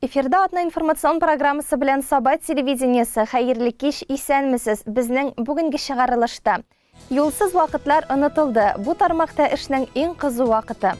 Эфирда атна информацион программасы белән Саба телевидениесе. Хәерле кич, исәнмесез. Безнең бүгенге чыгарылышта. Юлсыз вакытлар онытылды. Бу тармакта эшнең иң кызу вакыты.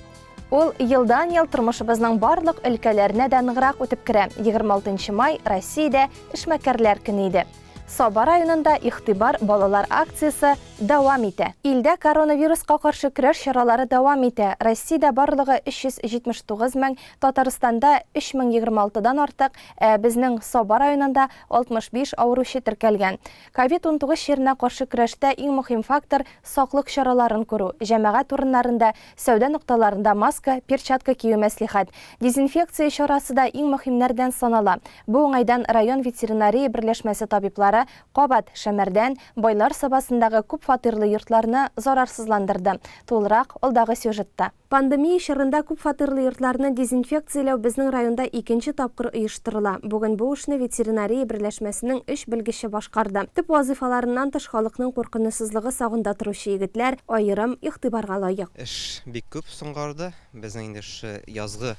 Ул елдан-ел тормышыбызның барлык өлкәләренә дә ныграк үтеп керә. 26 май Россиядә эшмәкәрләр көне иде. Саба районында Игътибар балалар акциясе дәвам итә. Илдә коронавируска каршы көрәш чаралары дәвам итә. Россиядә барлыгы 379 мең, Татарстанда 3026 дан артык, ә безнең Саба районында 65 авыручы теркәлгән. Ковид-19 чиренә каршы көрәштә иң мөһим фактор, саклык чараларын күрү. Җәмәгать урыннарында, сәүдә нокталарында маска, перчатка кию мәслихәт. Дезинфекция чарасы да иң мөһимнәрдән санала. Бу уңайдан район ветеринария берләшмәсе табиблары кабат Шәмәрдән, Байлар Сабасындагы күп фатирлы йортларны зарарсызландырды. Тулырак, алдагы сюжетта. Пандемия чорында күп фатирлы йортларны дезинфекцияләү безнең районда икенче тапкыр оештырыла. Бүген бу эшне ветеринария берләшмәсенең өч белгече башкарды. Төп вазыйфаларыннан тыш халыкның куркынычсызлыгы сагында торучы егетләр аерым игътибарга лаек. Эш бик күп соңгы арада. Безнең инде шушы язгы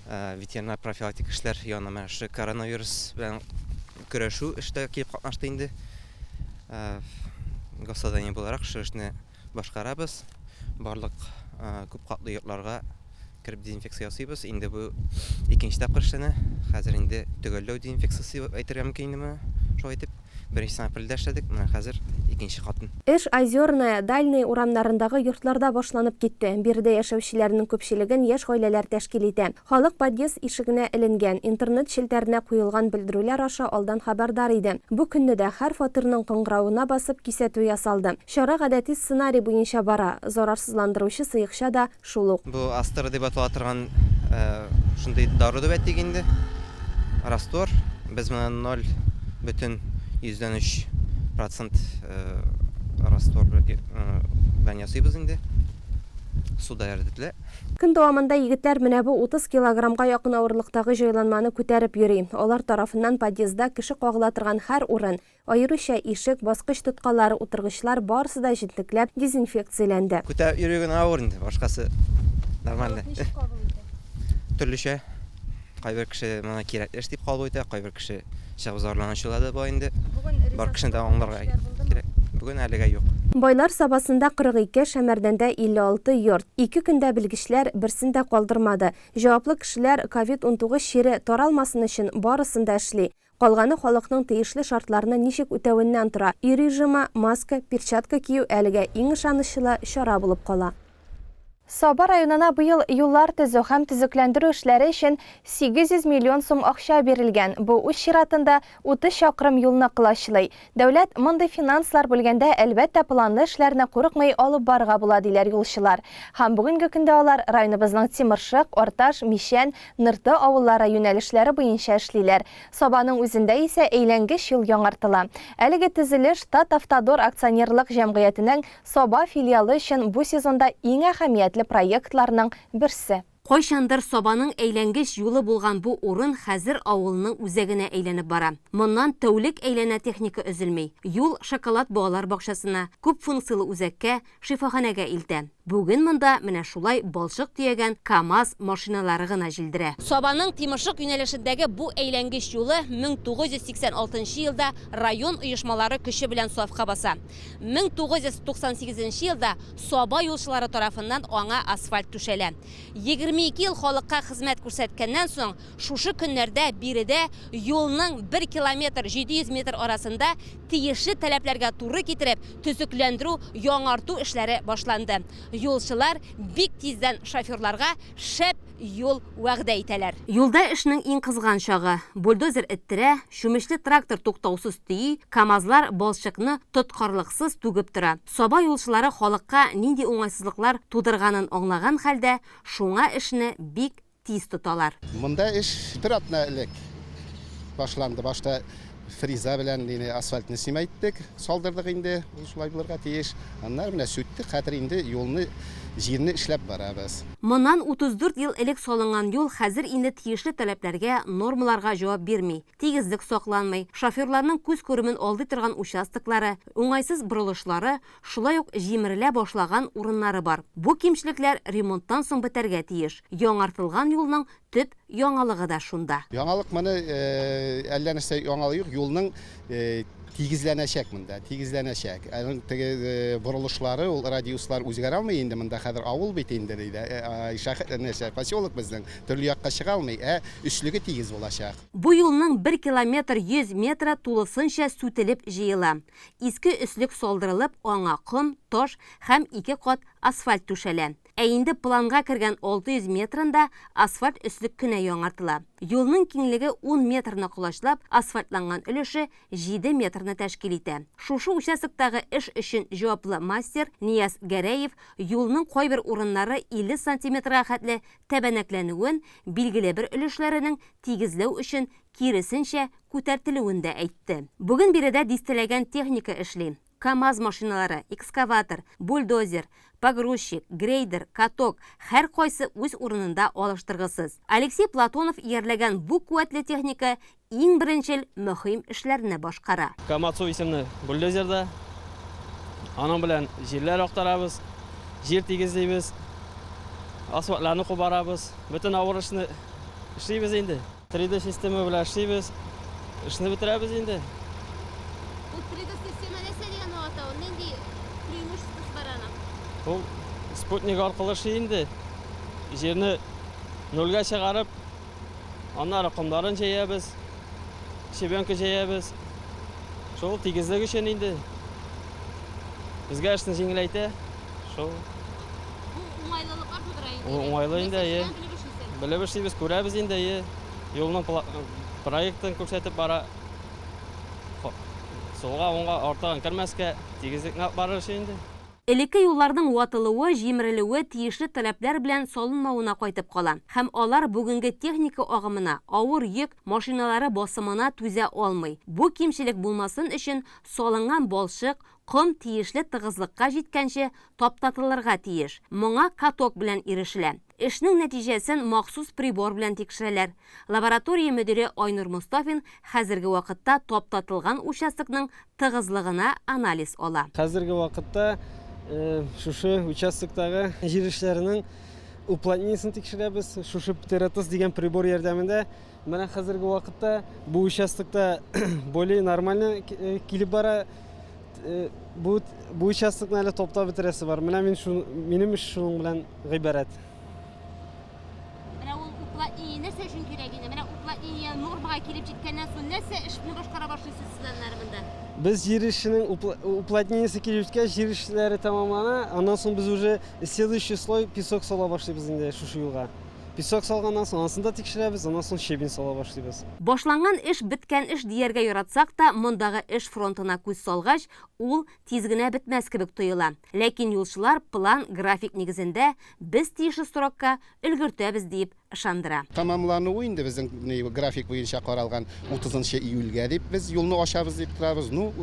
ветеринар профилактик эшләр янына менә шушы коронавирус белән көрәшү эштә килеп катнашты инде. Госзадание буларак шушы эшне башкарабыз. Барлык күп катлы йортларга кереп дезинфекция ясыйбыз. Инде бу икенче тапкыр эшләнә. Хәзер инде төгәлләү дезинфекциясе дип әйтергә мөмкин инде моны. Шулай итеп. Беренчесен апрельдә эшләдек, менә хәзер икенче катын. Эш Озерная, Дальний урамнарындагы йортларда башланып китте. Биредә яшәүчеләрнең күпчелеген яшь гаиләләр тәшкил итә. Халык подъезд ишегенә эленгән, интернет челтәренә куелган белдерүләр аша алдан хәбәрдар иде. Бу көнне дә һәр фатирның кыңгыравына басып кисәтү ясалды. Чара гадәти сценарий буенча бара, зарарсызландыручы сыекча да шул ук. Бу Астра дип атала торган шундый дару дип әйтик инде. Раствор. Без моны 0,3 процент раствор белән ясыйбыз инде. Суда эретелә. Көн дәвамында егетләр менә бу 30 килограммга якын авырлыктагы җайланманы күтәреп йөри. Алар тарафыннан подъездда кеше кагыла торган һәр урын, Аеруча ишек, баскыч тоткалары, утыргычлар барысы да җентекләп дезинфекцияләнде. Күтәреп йөрү генә авыр инде, башкасы нормально. Халык ничек кабул итә? Төрлечә. Кайбер кеше моны кирәкле эш дип кабул итә, кайбер кеше чыгып зарланучылар да бар инде. Бүген Бар кешене дә аңларга кирәк. Бүген әлегә юк. Байлар Сабасында 42, Шәмәрдәндә 56 йорт. Ике көндә белгечләр берсен дә калдырмады. Җаваплы кешеләр ковид 19 чире таралмасын өчен барысын да эшли. Калганы халыкның тиешле шартларны ничек үтәвеннән тора. Өй режимы, маска, перчатка кию әлегә иң ышанычлы чара булып кала. Саба районына быел юллар төзү һәм төзекләндерү эшләре өчен 800 миллион сум акча бирелгән. Бу үз чиратында 30 чакрым юлны колачлый. Дәүләт мондый финанслар бүлгәндә, әлбәттә, планлы эшләрне курыкмый алып барырга була, диләр юлчылар. Һәм бүгенге көндә алар районыбызның Тимершык, Арташ, Мичән, Нырты авыллары юнәлешләре буенча эшлиләр. Сабаның үзендә исә әйләнгеч юл яңартыла. Әлеге төзелеш Татавтодор акционерлык җәмгыятенең Саба филиалы өчен бу сезонда иң әһәмиятле проектларның берсе. Кайчандыр Сабаның әйләнгеч юлы булган бу урын хәзер авылның үзәгенә әйләнеп бара. Моннан тәүлек әйләнә техника өзелми. Юл Шоколад балалар бакчасына, күпфункцияле үзәккә, шифаханәгә илтә. Бүген монда менә шулай балчык төягән КАМАЗ машиналары гына җилдерә. Сабаның Тимершык юнәлешендәге бу әйләнгеч юлы 1986 нчы елда район оешмалары көче белән сафка баса. 1998 нче елда Саба юлчылары тарафыннан аңа асфальт түшәлә. 22 ел халыкка хезмәт күрсәткәннән соң, шушы көннәрдә биредә юлның бер километр 700 метр арасында тиешле таләпләргә туры китереп, төзекләндерү, яңарту эшләре башланды. Юлчылар бик тиздән шоферларга шәп юл вәгъдә итәләр. Юлда эшнең иң кызган чагы. Бульдозер эттерә, чүмечле трактор туктаусыз төйи, КАМАЗлар балчыкны тоткарлыксыз түгеп тора. Саба юлчылары халыкка нинди уңайсызлыклар тудырганын аңлаган хәлдә, шуңа эшне бик тиз тоталар. Монда эш бер атна элек башланды. Башта фреза белән инде асфальтны симә иттек, салдырдык инде, ул шулай булырга тиеш. Аннары менә сүттек, хәзер инде юлны җирне эшләп барабыз. Моннан 34 ел элек салынган юл хәзер инде тиешле таләпләргә, нормаларга җавап бирми. Тигезлек сакланмый, шоферларның күз күремен алдый торган участоклары, уңайсыз борылышлары, шулай ук җимерелә башлаган урыннары бар. Бу кимчелекләр ремонттан соң бетәргә тиеш. Яңартылган юлның төп яңалыгы да шунда. Яңалык моны әллә нәрсә яңалык юк, юлның тигезләнәчәк монда, тигезләнәчәк. Аның теге борылышлары, ул радиуслар үзгәрә алмый инде, монда хәзер авыл бит инде, диде. Шәһәр, нәрсә, поселок безнең, төрле якка чыга алмый, ә өслеге тигез булачак. Бу юлның бер километр 100 метры тулысынча сүтелеп җыела. Иске өслек салдырылып, аңа ком, таш һәм ике кат асфальт түшәлә. Ә инде планга кергән 600 метрында асфальт өслек кенә яңартыла. Юлның киңлеге ун метрны колачлап, асфальтланган өлеше җиде метрны тәшкил итә. Шушы участоктагы эш өчен җаваплы мастер Нияз Гәрәев юлның кайбер урыннары 50 сантиметрга хәтле тәбәнәкләнүен, билгеле бер өлешләренең тигезләү өчен киресенчә күтәртелүен дә әйтте. Бүген биредә дистәләгән техника эшли. КАМАЗ машиналары, экскаватор, бульдозер, погрузчик, грейдер, каток, һәркайсы үз урынында алыштыргысыз. Алексей Платонов иярләгән бу куәтле техника иң беренчел мөһим эшләрне башкара. Камацу исемле бульдозерда аның белән җирләр актарабыз, җир тигезлибез, асфальтларны кубарабыз, бөтен авыр эшне эшлибез инде. 3D система белән эшлибез. Эшне бетерәбез инде. Ул 3D система нәрсә дигән аңлата? Ул нинди преимуществосы бар аның? Ул спутник аркылы эшли инде. Җирне нульгә чыгарып, аннары комнарын җәябез, щебенка җәябез. Шул тигезлек өчен инде. Безгә эшне җиңеләйтә. Шул. Бу уңайлылыклар тудыра инде. Ул уңайлы инде, әйе. Белеп эшлисең. Белеп эшлибез, күрәбез инде, әйе. Юлның проектын күрсәтеп бара. Сулга, уңга, артыгын кермәскә, тигезлекне алып барыр өчен инде. Элекке юлларның ватылуы, җимерелүе тиешле таләпләр белән салынмавына кайтып кала һәм алар бүгенге техника агымына, авыр йөк машиналары басымына түзә алмый. Бу кимчелек булмасын өчен салынган балчык, Ком тиешле тыгызлыкка җиткәнче таптатылырга тиеш. Моңа каток белән ирешелә. Эшнең нәтиҗәсен махсус прибор белән тикшерәләр. Лаборатория мөдире Айнур Мостафин хәзерге вакытта таптатылган участокның тыгызлыгына анализ ала. Хәзерге вакытта шушы участоктагы җир эшләренең уплотнениесен тикшерәбез. Шушы ПТРТС дигән прибор ярдәмендә Менә хәзерге вакытта бу участокта более нормально килеп бара. Бу бу участокны әле топтап бетерәсе бар. Менә мин шу минем эш шуның белән гыйбарәт. Менә ул уплотнение нәрсә өчен кирәк инде? Менә уплотнение нормага килеп җиткәннән соң нәрсә эшне башкара башлыйсыз сез аннары монда? Без җир эшенең уплотнениесе килеп җиткәч, җир эшләре тәмамлана. Аннан соң без уже следующий слой песок сала башлыйбыз инде шушы юлга. Песок салганнан соң анысын да тикшерәбез, аннан соң щебень сала башлыйбыз. Башланган эш беткән эш дияргә яратсак та, мондагы эш фронтына күз салгач, ул тиз генә бетмәс кебек тоела. Ләкин юлчылар план, график нигезендә без тиешле срокка өлгертәбез диеп ышандыра. Тәмамлануы инде безнең график буенча каралган утызынчы июльгә дип без юлны ачабыз дип торабыз. Ну,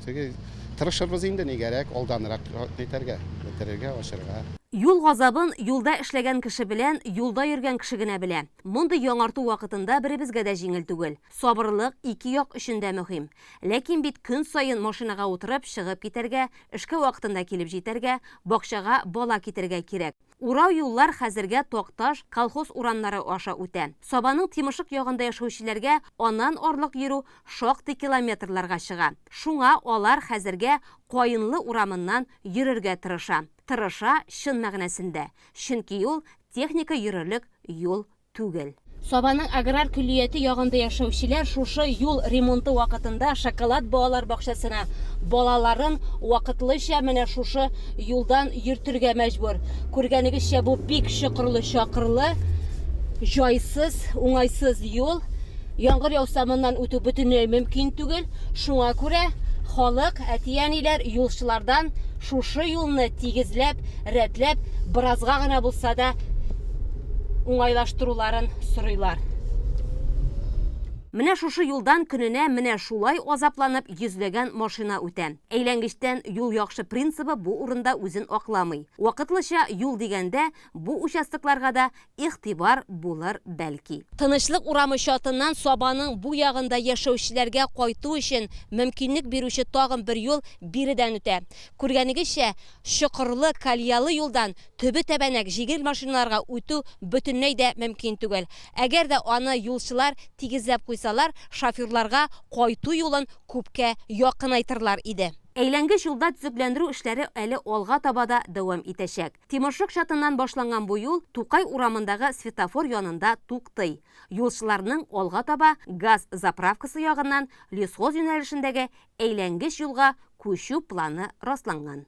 теге тырышырбыз инде, нигәрәк алданрак нитәргә, бетерергә, ачырга. Юл газабын юлда эшләгән кеше белән юлда йөргән кеше генә белә. Мондый яңарту вакытында беребезгә дә җиңел түгел. Сабырлык ике як өчен дә мөһим. Ләкин бит көн саен машинага утырып чыгып китәргә, эшкә вакытында килеп җитәргә, бакчага бала китерергә кирәк. Урау юллар хәзергә Такташ, Колхоз урамнары аша үтә. Сабаның Тимошык ягында яшәүчеләргә аннан арлык йөрү шактый километрларга чыга. Шуңа алар хәзергә Каенлы урамыннан йөрергә тырыша. Тырыша чын мәгънәсендә, чөнки ул техника йөрерлек юл түгел. Сабаның аграр көллияте ягында яшәүчеләр шушы юл ремонты вакытында Шоколад балалар бакчасына балаларын вакытлыча менә шушы юлдан йөртергә мәҗбүр. Күргәнегезчә, бу бик чокырлы-чакырлы, җайсыз, уңайсыз юл. Яңгыр яуса моннан үтү бөтенләй мөмкин түгел. Шуңа күрә халык, әти-әниләр юлчылардан шушы юлны тигезләп, рәтләп, беразга гына булса да уңайлаштыруларын сорыйлар. Менә шушы юлдан көненә менә шулай азапланып йөзләгән машина үтә. Әйләнгечтән юл яхшы принцибы бу урында үзен акламый. Вакытлыча юл дигәндә, бу участокларга да игътибар булыр бәлки. Тынычлык урамы чатыннан Сабаның бу ягында яшәүчеләргә кайту өчен мөмкинлек бирүче тагын бер юл биредән үтә. Күргәнегезчә, чокырлы, кальялы юлдан төбе тәбәнәк җиңел машиналарга үтү бөтенләй дә мөмкин түгел. Әгәр дә аны юлчылар тигезләп куйсалар, шоферларга кайту юлын күпкә якынайтырлар иде. Әйләнгеч юлда төзекләндерү эшләре әле алга таба да дәвам итәчәк. Тимершык чатыннан башланган бу юл Тукай урамындагы светофор янында туктый. Юлчыларның алга таба газ заправкасы ягыннан Лесхоз юнәлешендәге әйләнгеч юлга күчү планы расланган.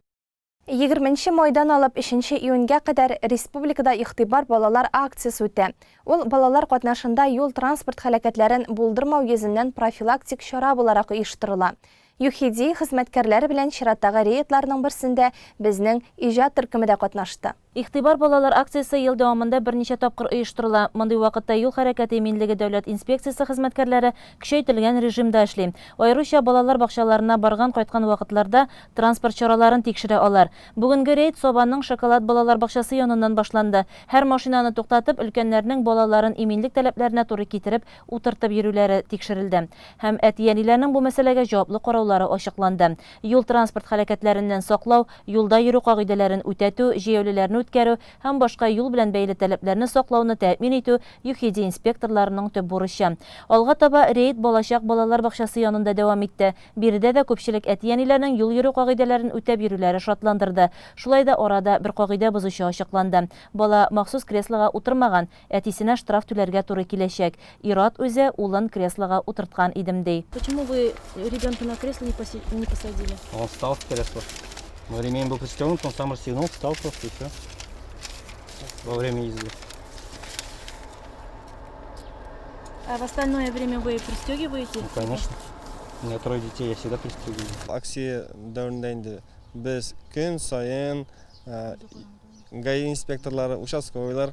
Егерменче майдан алып өченче июньгә кадәр республикада Игътибар балалар акциясе үтә. Ул балалар катнашында юл-транспорт һәлакәтләрен булдырмау йөзеннән профилактик чара буларак оештырыла. ЮХИДИ хезмәткәрләре белән чираттагы рейдларның берсендә безнең иҗат төркеме дә катнашты. Игътибар балалар акциясе ел дәвамында берничә тапкыр оештырыла. Мондый вакытта юл хәрәкәте иминлеге дәүләт инспекциясе хезмәткәрләре көчәйтелгән режимда эшли. Аеруча балалар бакчаларына барган-кайткан вакытларда транспорт чараларын тикшерә алар. Бүгенге рейд Сабаның Шоколад балалар бакчасы яныннан башланды. Һәр машинаны туктатып, өлкәннәрнең балаларын иминлек таләпләренә туры китереп утыртып йөрүләре тикшерелде. Һәм әти-әниләрнең бу мәсьәләгә җаваплы караулары ачыкланды. Юл-транспорт һәлакәтләреннән саклау, юлда йөрү кагыйдәләрен үтәтү, җәяүлеләрне үткәрү һәм башка юл белән бәйле таләпләрне саклауны тәэмин итү ЮХИДИ инспекторларының төп бурычы. Алга таба рейд Балачак балалар бакчасы янында дәвам итте. Биредә дә күпчелек әти-әниләрнең юл йөрү кагыйдәләрен үтәп йөрүләре шатландырды. Шулай да арада бер кагыйдә бозучы ачыкланды. Бала махсус креслога утырмаган, Әтисенә штраф түләргә туры киләчәк. Ир-ат үзе, улын креслога утырткан идем, ди. Почему вы ребенка на кресло не не посадили? Он встал в кресло. Но ремень был пристегнут, он сам расстегнул, встал просто и все. Во время езды. А в остальное время вы пристегиваете? Ну, конечно. У меня трое детей, я всегда пристегиваю. Акция дәверендә инде без көн саен ГАИ инспекторлары, участковыйлар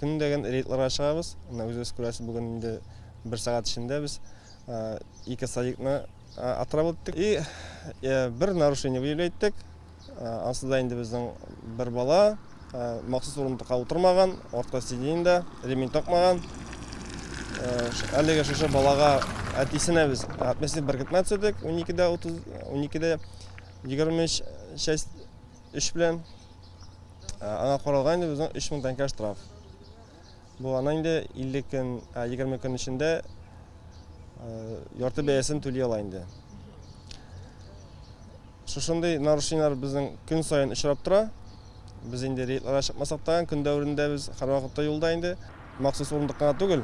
көндәген рейдларга чыгабыз. Менә үзегез күрәсез, бүген инде бер сәгать эчендә без ике садикны отработать иттек. И бер нарушение выявлять иттек. Ансыз да инде безнең бер бала махсус урындыкка утырмаган, арткы сиденьедә ремень такмаган. Әлеге шушы балага әтисенә без административ беркетмә төзедек 12-дә 30, 12-дә 23 часть 3 белән. Аңа каралган инде безнең 3000 тәңкә штраф. Бу ана инде 50 көн, 20 көн эчендә ярты бәясен түли ала инде. Шушындый нарушениеләр безнең көн саен очрап тора. Без инде рейдларга чыкмасак та, көн дәверендә без һәрвакытта юлда инде. Махсус урындык кына түгел,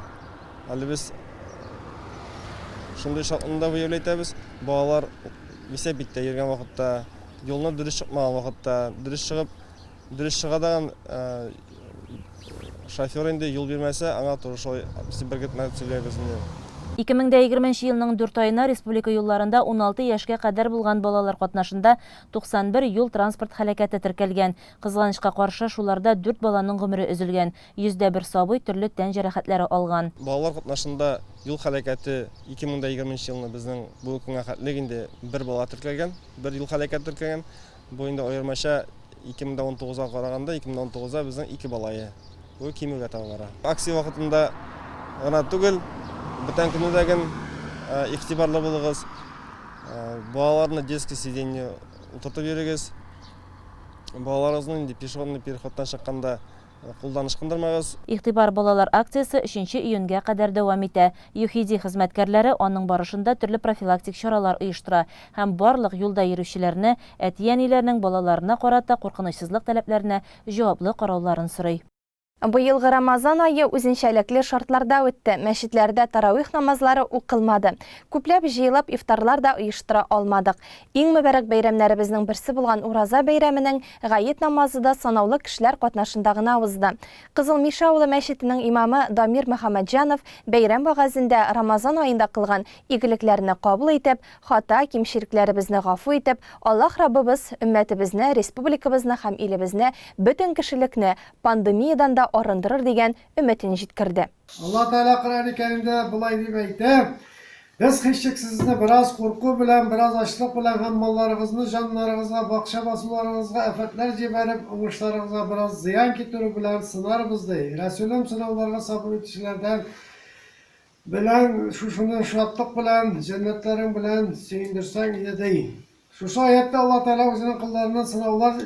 әле без шундый шартларны да выявлять итәбез. Балалар велосипедта йөргән вакытта, юлны дөрес чыкмаган вакытта, дөрес чыгып, дөрес чыга даган шофер инде юл бирмәсә, аңа туры шулай без беркетмә төзеләбез инде. 2020 нче елның дүрт аена республика юлларында 16 яшькә кадәр булган балалар катнашында 91 юл-транспорт һәлакәте теркәлгән. Кызганычка каршы, шуларда дүрт баланың гомере өзелгән, 101 сабый төрле тән җәрәхәтләре алган. Балалар катнашында юл һәлакәте 2020 нче елны безнең бүгенге көнгә хәтлек инде бер бала теркәлгән, бер юл һәлакәте теркәлгән. Бу инде аермача 2019 га караганда, 2019 да безнең ике бала ие. Бу кимүгә таба бара. Акция вакытында гына түгел, бүтән көндә дә ген игътибарлы булыгыз. Балаларны детский сиденье утыртып йөрегез. Балаларыгызны инде пешеходный переходтан чыкканда кулдан ычкындырмагыз. Игътибар, балалар акциясе өченче июньгә кадәр дәвам итә. ЮХИДИ хезмәткәрләре аның барышында төрле профилактик чаралар оештыра һәм барлык юлда йөрүчеләрне әти-әниләрнең балаларына карата куркынычсызлык таләпләренә җаваплы карауларын сорый. Быелгы Рамазан ае үзенчәлекле шартларда үтте, мәчетләрдә таравих намазлары укылмады. Күпләп җыелып ифтарлар да оештыра алмадык. Иң мөбарәк бәйрәмнәребезнең берсе булган Ураза бәйрәменең гает намазы да санаулы кешеләр катнашында гына узды. Кызыл Мишә авылы мәчетенең имамы Дамир Мөхәммәтҗанов бәйрәм вәгазендә Рамазан аенда кылган игелекләрне кабул итеп, хата, кимчелекләребезне гафу итеп, Аллаһ Раббыбыз өммәтебезне, республикабызны һәм илебезне, бөтен кешелекне пандемиядән дә арындырыр дигән өметен җиткерде. Аллаһ Тәгалә Коръәни Кәримдә болай дип әйтә, Без һичшиксез сезне бераз курку белән, бераз ачлык белән һәм малларыгызны, җаннарыгызга, бакча басуларыгызга афәтләр җибәреп, уңышларыгызга бераз зыян китерү белән сынарбыз, ди. Рәсүлем сынауларга сабыр итүчеләрдән белән шушыны шатлык белән, җәннәтләрең белән сөендерсәң иде, ди. Шушы аятьтә Аллаһ Тәгалә үзенең колларына сынаулар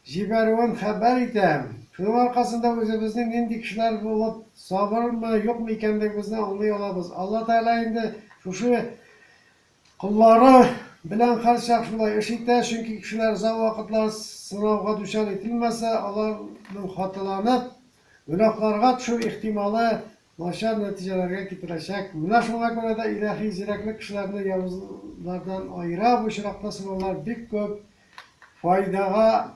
җибәрүен хәбәр итә. Шуның аркасында үзебезнең нинди кешеләр булып, сабырмы, юкмы икәнлегебезне аңлый алабыз. Алла Тәгалә инде шушы коллары белән һәрчак шулай эш итә, чөнки кешеләр озак вакытлар сынауга дучар ителмәсә, аларның хаталанып, гөнаһларга төшү ихтималы начар нәтиҗәләргә китерәчәк. Менә шуңа күрә дә илаһи зирәклек кешеләрне явызлардан аера, бу очракта сынаулар бик күп файдага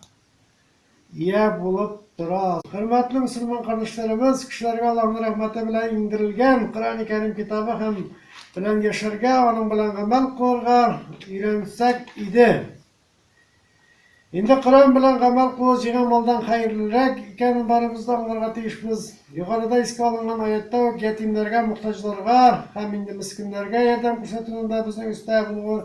ия булып тора. Хөрмәтле мөселман кардәшләребез, кешеләргә Аллаһның рәхмәте белән иңдерелгән Коръәни Кәрим китабы һәм белән яшәргә, аның белән гамәл кылырга өйрәнсәк иде. Инде Коръән белән гамәл кылу җыйган малдан хәерлерәк икәнен барыбыз да аңларга тиешбез. Югарыда искә алынган аятьтә үк ятимнәргә, мохтаҗларга һәм инде мескеннәргә ярдәм күрсәтүнең дә безнең өстә булуы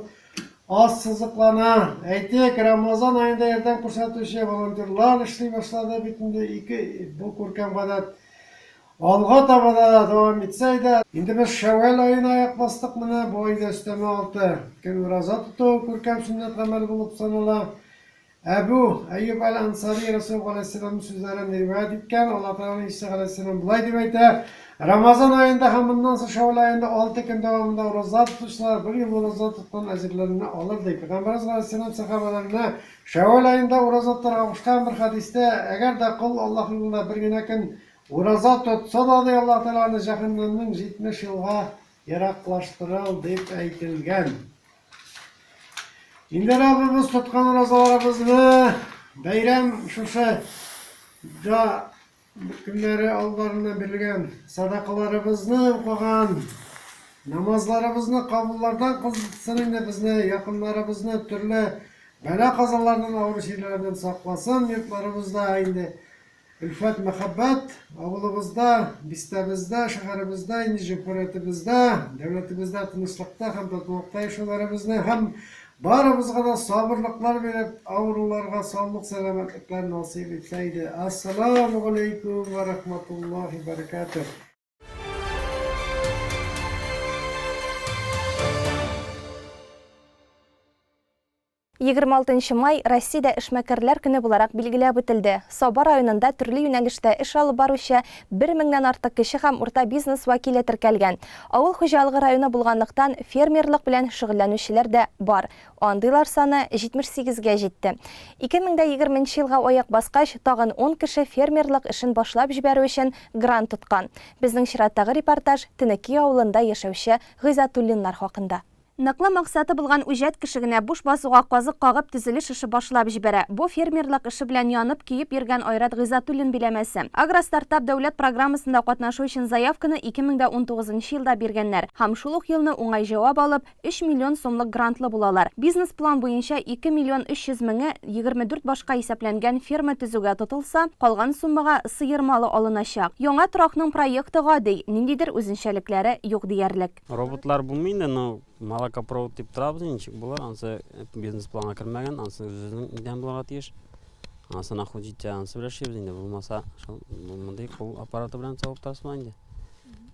ассызыклана. Әйтик, Рамазан аенда ярдәм күрсәтүче волонтерлар эшли башлады бит инде ике бу күркәм гадәт Алга таба да дәвам итсә иде. Инде без Шәүвәл аена аяк бастык менә, бу айда өстәмә алты көн ураза тоту күркәм сөннәт гамәл булып санала. Әбү Әйюб әл-Ансари Рәсүл галәйһиссәламнең сүзләрен риваять иткән, Аллаһ Тәгаләнең илчесе галәйһиссәлам болай дип әйтә, Рамазан аенда һәм моннан соң Шәүвәл аенда алты көн дәвамында ураза тотучылар бер ел ураза тоткан әҗерләрне алыр, ди. Пәйгамбәребез галәйһиссәлам сәхабәләренә Шәүвәл аенда ураза тотарга кушкан бер хәдистә, Әгәр дә кол Аллаһ юлында бер генә көн Ураза тотса да, ди, Аллаһ Тәгалә аны җәһәннәмнең 70 елга ераклаштырыр, дип әйтелгән. Инде Раббыбыз тоткан уразаларыбызны бәйрәм шушы да көннәре алларыннан бирелгән садакаларыбызны укыган намазларыбызны кабуллардан кылсын инде безне, якыннарыбызны төрле бәла-казалардан, авыру чирләрдән сакласын, йортларыбызда инде Өлфәт мәхәббәт авылыбызда, бистәбездә, шәһәребездә, инде җөмһүриятебездә, дәүләтебездә тынычлыкта һәм татулыкта яшәүләребезне һәм барыбызга да сабырлыклар биреп, авыруларга саулык-сәламәтлекләр насыйп итсә иде. Ассаламу галәйкүм вә рахматуллаһи бәрәкәтүһ. 26 нчы май Россиядә эшмәкәрләр көне буларак билгеләп үтелде. Саба районында төрле юнәлештә эш алып баручы бер меңнән артык кече һәм урта бизнес вәкиле теркәлгән. Авыл хуҗалыгы районы булганлыктан, фермерлык белән шөгыльләнүчеләр дә бар. Андыйлар саны 78 гә җитте. 2020 нче елга аяк баскач, тагын ун кеше фермерлык эшен башлап җибәрү өчен грант тоткан. Безнең чираттагы репортаж Тенеки авылында яшәүче Гыйзатуллиннар хакында. Ныклы максаты булган үҗәт кеше генә буш басуга казык кагып төзелеш эше башлап җибәрә. Бу фермерлык эше белән янып-көеп йөргән Айрат Гыйззатуллин биләмәсе. Агростартап дәүләт программасында катнашу өчен заявканы 2019 нчы елда биргәннәр һәм шул ук елны уңай җавап алып, 3 миллион сумлык грантлы булалар. Бизнес-план буенча 2 миллион 300 меңе 24 башка исәпләнгән ферма төзүгә тотылса, калган суммага сыер малы алыначак. Яңа торакның проекты гади, ниндидер үзенчәлекләре юк диярлек. Роботлар булмый инде, но молокопровод дип торабыз инде, ничек булыр, ансы бизнес-планга кермәгән, ансы үзебезнең нидән булырга тиеш. Ансы нахуй җитсә, ансы белән эшлибез инде, булмаса, шул мондый кул аппараты белән савып торасыз була инде.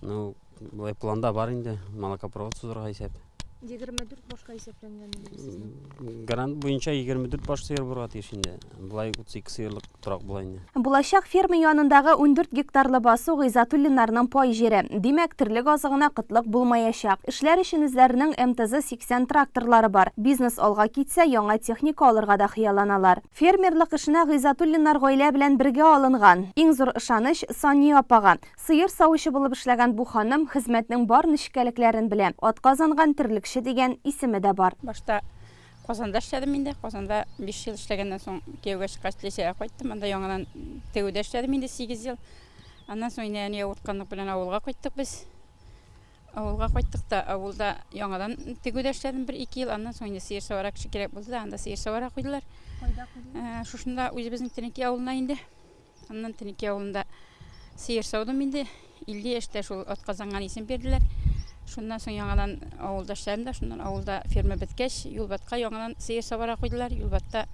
Ну, болай планда бар инде, молокопровод сузырга исәп. 24 башка исәпләнгән инде сезнең. Грант буенча 24 баш сыер булырга тиеш инде. Болай 32 сыерлык торак була инде. Булачак ферма янындагы 14 гектарлы басу Гыйззәтуллиннарның пай җире. Димәк, терлек азыгына кытлык булмаячак. Эшләр өчен үзләренең МТЗ-80 тракторлары бар. Бизнес алга китсә, яңа техника алырга да хыялланалар. Фермерлык эшенә Гыйззәтуллиннар гаилә белән бергә алынган. Иң зур ышаныч, Сания апага. Сыер савучы булып эшләгән бу ханым хезмәтнең бар нечкәлекләрен белә. Атказанган терлекче дигән исеме дә бар. Башта Казанда эшләдем инде. Казанда 5 ел эшләгәннән соң кияүгә чыккач Ләйсәгә кайттым. Анда яңадан тегүдә эшләдем инде 8 ел. Аннан соң инде әни авыртканлык белән авылга кайттык без. Авылга кайттык та, авылда яңадан тегүдә эшләдем бер 2 ел. Аннан соң инде сыер савара кеше кирәк булды да, анда сыер савара куйдылар. Кайда куйдылар? Шушында үзебезнең Тенеки авылына инде. Аннан Тенеки авылында. Сыер саудым инде. 50 яшьтә шул атказанган исем бирделәр. Шуннан соң яңадан авылда эшләдем дә, шуннан авылда ферма беткәч, Юлбатка яңадан сыер саварга куйдылар. Юлбатта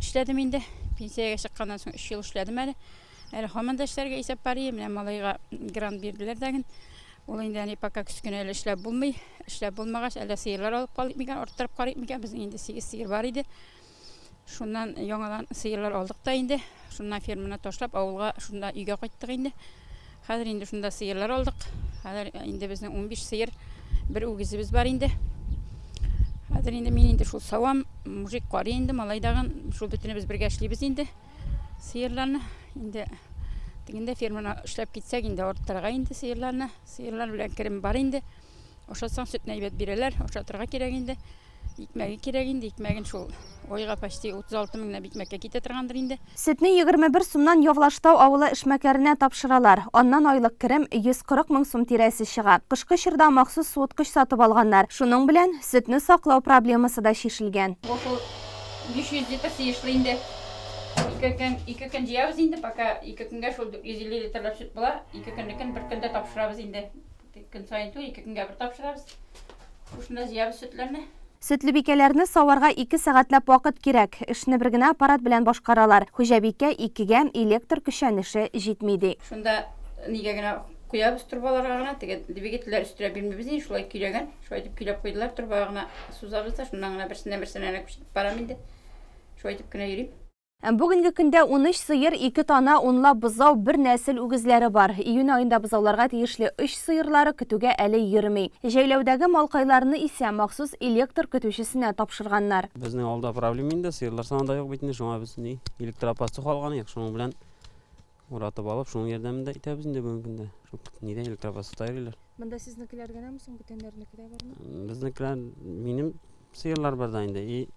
эшләдем инде. Пенсиягә чыкканнан соң өч ел эшләдем әле. Әле һаман да эшләргә исәп бар ие. Менә малайга грант бирделәр дәген. Ул инде әни пока көз көне әле эшләп булмый. Эшләп булмагач, әллә сыерлар алып калыйк микән, арттырып карыйк микән? Безнең инде сигез сыер бар иде. Шуннан яңадан сыерлар алдык та инде. Шуннан ферманы ташлап, авылга, шунда өйгә кайттык инде. Хәзер инде шунда сыерлар алдык. Хәзер инде безнең 15 сыер, бер үгезебез бар инде. Хәзер инде мин инде шул савам, мужик карый инде, малай дагын, шул бөтенебез бергә эшлибез инде сыерларны. Инде тегендә ферманы эшләп китсәк инде арттырырга инде сыерларны. Сыерлар белән керем бар инде. Ашатсаң сөтне әйбәт бирәләр, ашатырга кирәк инде. Икмәге кирәк инде, икмәген шул айга почти 36 меңләп икмәккә китә торгандыр инде. Сөтне 21 сумнан Явлаштау авылы эшмәкәренә тапшыралар. Аннан айлык керем 140 мең сум тирәсе чыга. Кышкы чорда махсус суыткыч сатып алганнар. Шуның белән сөтне саклау проблемасы да чишелгән. Бу шул 500 литр сыешлы инде. Ике көн, ике көн җыябыз инде, пока ике көнгә шул 450 литрлап сөт була. Ике көннекен бер көндә тапшырабыз инде. Көн саен түгел, ике көнгә бер тапшырабыз. Шушында җыябыз сөтләрне. Сөтлебикәләрне саварга ике сәгатьләп вакыт кирәк. Эшне бер генә аппарат белән башкаралар. Хуҗабикә икегә электр көчәнеше җитми, ди. Шунда нигә генә куябыз трубаларга гына, теге двигательләр өстерәп бирмибез инде, шулай көйләгән, шулай итеп көйләп куйдылар, трубага гына сузабыз да, шуннан гына берсеннән берсенә генә күчереп барам инде. Шулай итеп кенә йөрим. Бүгенге көндә 13 сыер, ике тана, унлап бозау, бер нәсел үгезләре бар. Июнь аенда бозауларга тиешле өч сыерлары көтүгә әле йөрми. Җәйләүдәге малкайларны исә махсус электр көтүчесенә тапшырганнар. Безнең авылда проблема инде, сыерлар саны да юк бит инде, шуңа без ни, электропастух алган идек, шуның белән уратып алып, шуның ярдәмендә итәбез инде бүгенге көндә. Шул нидә электропастухта йөриләр. Монда сезнекеләр генәме соң, бүтәннәрнеке дә бармы? Безнекеләр, минем сыерлар бар да инде, и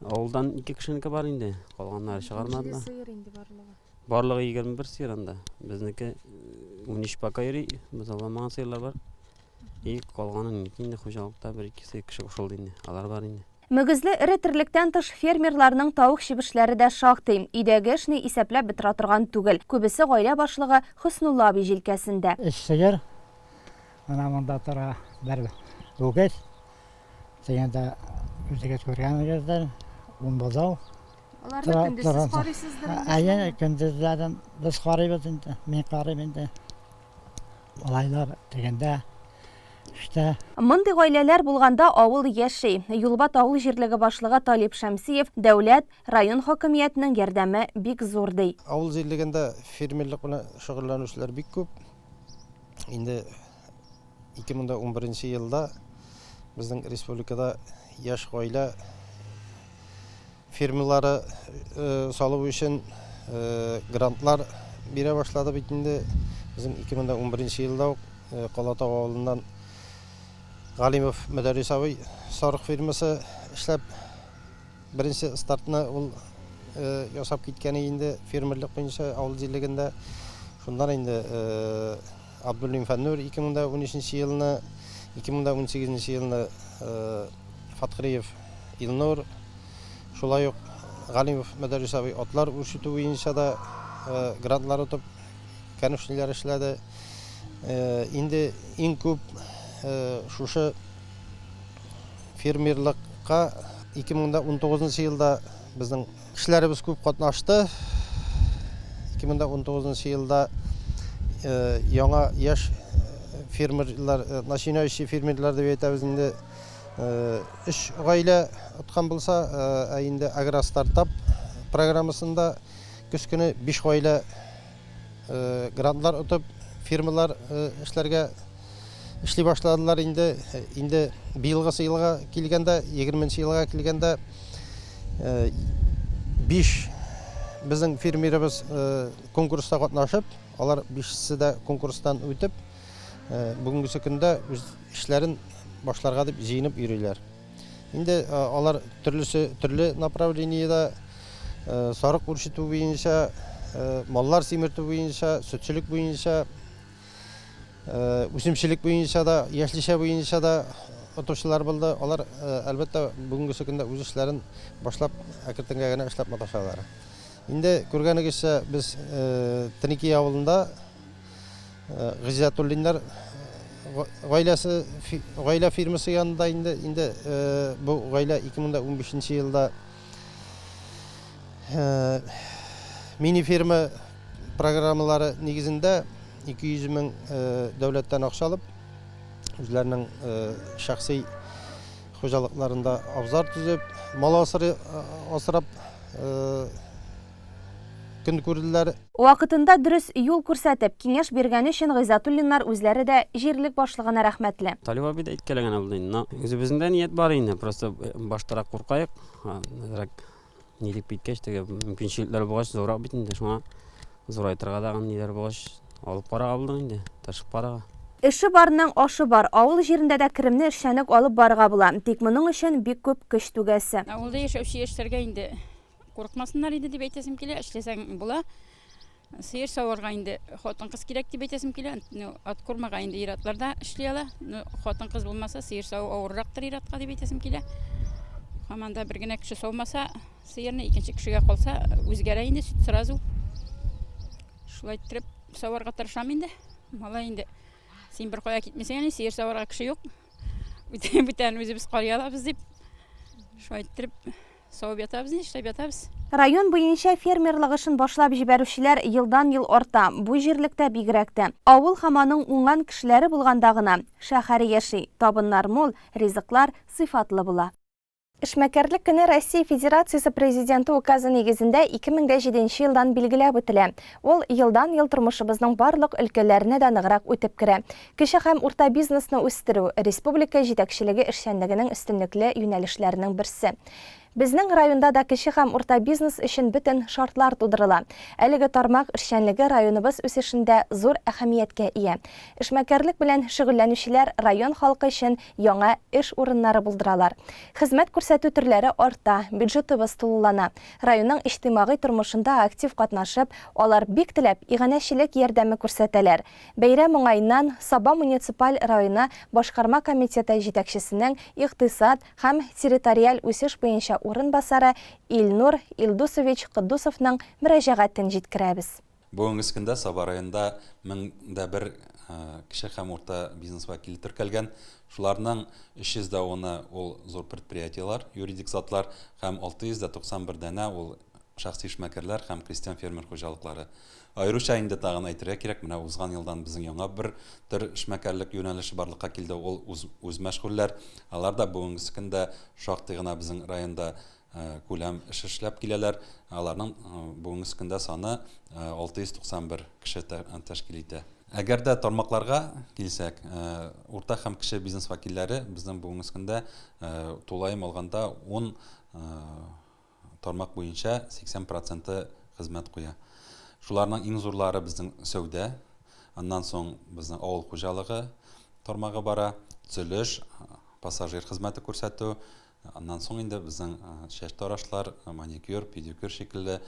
Авылдан ике кешенеке бар инде, калганнары чыгармадылар. Ничә сыер инде барлыгы? Барлыгы 21 сыер анда. Безнеке 13 пока йөри, бозауламаган сыерлар бар. И калганын инде хуҗалыкта бер ике сыер кеше кушылды инде. Алар бар инде. Мөгезле эре терлектән тыш фермерларның тавык чебешләре дә шактый. Өйдәге эшне исәпләп бетерә торган түгел. Күбесе гаилә башлыгы Хөснулла абый җилкәсендә. Өч сыер, менә монда тора бер үгез. Дигәндә үзегез күргәнегездер, ун бозау. Аларны көндез сез карыйсыздыр инде? Әйе, көндезләрен без карыйбыз инде, мин карыйм инде. Малайлар дигәндә эштә. Мондый гаиләләр булганда авыл яши. Юлбат авыл җирлеге башлыгы Талип Шәмсиев дәүләт, район хакимиятенең ярдәме бик зур, ди. Авыл җирлегендә фермерлык белән шөгыльләнүчеләр бик күп. Инде 2011 елда безнең республикада яшь гаилә фермалары э, салу өчен э, грантлар бирә башлады бит инде. Безнең 2011 елда ук э, Калатау авылыннан Галимов Мөдәррис абый сарык фермасы эшләп Беренче стартны ул ясап киткәне инде фермерлык буенча авыл җирлегендә. Шуннан инде Абдуллин Фәннур 2013 елны, 2018 елны Фатхриев Илнур, шулай ук Галимов Мөдәррис абый атлар үрчетү буенча да грантлар отып, конюшнилар эшләде. Инде иң күп шушы Фермерлыкка 2019 елда безнең кешеләребез күп катнашты. 2019 елда яңа яшь фермерлар, начинающий фермерлар дип әйтәбез инде, өч гаилә откан булса, ә инде агростартап программасында көз көне биш гаилә грантлар отып, фирмалар эшләргә эшли башладылар инде. Инде быелгысы елга килгәндә, 20 елга килгәндә, 5 безнең фермерыбыз конкурста катнашып, алар бишесе дә конкурстан үтеп, бүгенгесе көндә үз эшләрен башларга дип җыенып йөриләр. Инде алар төрлесе төрле направлениедә сарык үрчетү буенча, маллар симертү буенча, сөтчелек буенча, үсемчелек буенча да, яшелчә буенча да отучылар булды. Алар, әлбәттә, бүгенгесе көндә үз эшләрен башлап, әкертенгә генә эшләп маташалар. Инде күргәнегезчә, без Тенеки авылында Гыйззәтуллиннар гаиләсе гаилә фирмасы янында инде инде бу гаилә 2015 елда мини фирма программалары нигезендә 200 мең дәүләттән акча алып үзләренең шәхси хуҗалыкларында абзар төзеп, мал асрап көн күрделәр. Вакытында дөрес юл күрсәтеп, киңәш биргәне өчен Гыйззәтуллиннар үзләре дә җирлек башлыгына рәхмәтле. Талип абый да әйткәләгән булды инде. Но үзебезнең дә ният бар инде. Просто баштарак куркаек, әзрәк ни дип киткәч, теге мөмкинчелекләр булгач, зуррак бит инде, шуңа зурайтырга тагын ниләр булгач, алып карарга булдык инде, тырышып карарга. Эше барның ашы бар. Авыл җирендә дә керемне эшчәнлек алып барырга була. Тик моның өчен бик күп көч түгәсе. Авылда яшәүче яшьләргә инде Курыкмасыннар иде дип әйтәсем килә. Эшләсәң була. Сыер саварга инде хатын-кыз кирәк дип әйтәсем килә. Ну, откормага инде ир-атлар да эшли ала. Ну, хатын-кыз булмаса, сыер саву авыррактыр ир-атка дип әйтәсем килә. Һәм анда бер генә кеше саумаса, сыерны икенче кешегә калса, үзгәрә инде сөт сразу. Шулай иттереп саварга тырышам инде. Малай инде син бер кая китмисең әле, сыер саварга кеше юк. Бүтән үзебез карый алабыз дип. Шулай иттереп Савып ятабыз, нишләп ятабыз? Район буенча фермерлык эшен башлап җибәрүчеләр елдан-ел арта, бу җирлектә бигрәк тә. Авыл һәм аның уңган кешеләре булганда гына шәһәр яши, табыннар мул, ризыклар сыйфатлы була. Эшмәкәрлек көне Россия Федерациясе Президенты указы нигезендә 2007 нче елдан билгеләп үтелә. Ул елдан-ел тормышыбызның барлык өлкәләренә дә ныграк үтеп керә. Кече һәм урта бизнесны үстерү, республика җитәкчелеге эшчәнлегенең өстенлекле юнәлешләренең берсе. Безнең районда да кече һәм урта бизнес өчен бөтен шартлар тудырыла. Әлеге тармак эшчәнлеге районыбыз үсешендә зур әһәмияткә ия. Эшмәкәрлек белән шөгыльләнүчеләр район халкы өчен яңа эш урыннары булдыралар. Хезмәт күрсәтү төрләре арта, бюджетыбыз тулылана. Районның иҗтимагый тормышында актив катнашып, алар бик теләп иганәчелек ярдәме күрсәтәләр. Бәйрәм уңаеннан Саба муниципаль районы Башкарма комитеты җитәкчесенең икътисад һәм территориаль үсеш буенча урынбасары Илнур Илдусович Котдусовның мөрәҗәгатен җиткерәбез. Бүгенге көндә Саба районында 1001 кече һәм урта бизнес вәкиле теркәлгән. Шуларның 310-ы ул зур предприятиеләр, юридик затлар һәм 691 данә ул шәхси эшмәкәрләр һәм крестьян-фермер хуҗалыклары. Аеруча инде тагын әйтергә кирәк, менә узган елдан безнең яңа бер төр эшмәкәрлек юнәлеше барлыкка килде, ул үзмәшгульләр. Алар да бүгенгесе көндә шактый гына безнең районда күләм эш эшләп киләләр. Аларның бүгенгесе көндә саны 691 кеше тәшкил итә. Әгәр дә тармакларга килсәк, урта һәм кече бизнес вәкилләре безнең бүгенгесе көндә тулаем алганда 10 Тармак буенча 80 проценты хезмәт куя. Шуларның иң зурлары безнең сәүдә, аннан соң безнең авыл хуҗалыгы тармагы бара, төзелеш, пассажир хезмәте күрсәтү, аннан соң инде безнең чәч тарашлар, маникюр, педикюр шикелле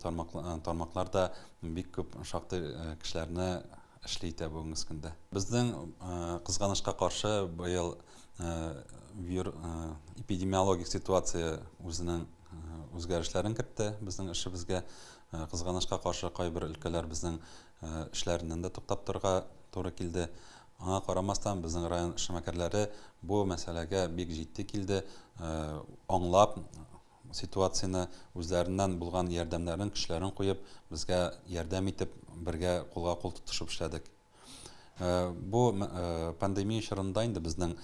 тармаклар да бик күп шактый кешеләрне эшли итә бүгенге көндә. Безнең кызганычка каршы быел вир эпидемиологик ситуация үзенең үзгәрешләрен кертте безнең эшебезгә. Кызганычка каршы кайбер өлкәләр безнең эшләреннән дә туктап торырга туры килде. Аңа карамастан, безнең район эшмәкәрләре бу мәсьәләгә бик җитди килде, аңлап ситуацияне, үзләреннән булган ярдәмнәрен, көчләрен куеп, безгә ярдәм итеп, бергә кулга-кул тотышып эшләдек. Бу пандемия чорында инде безнең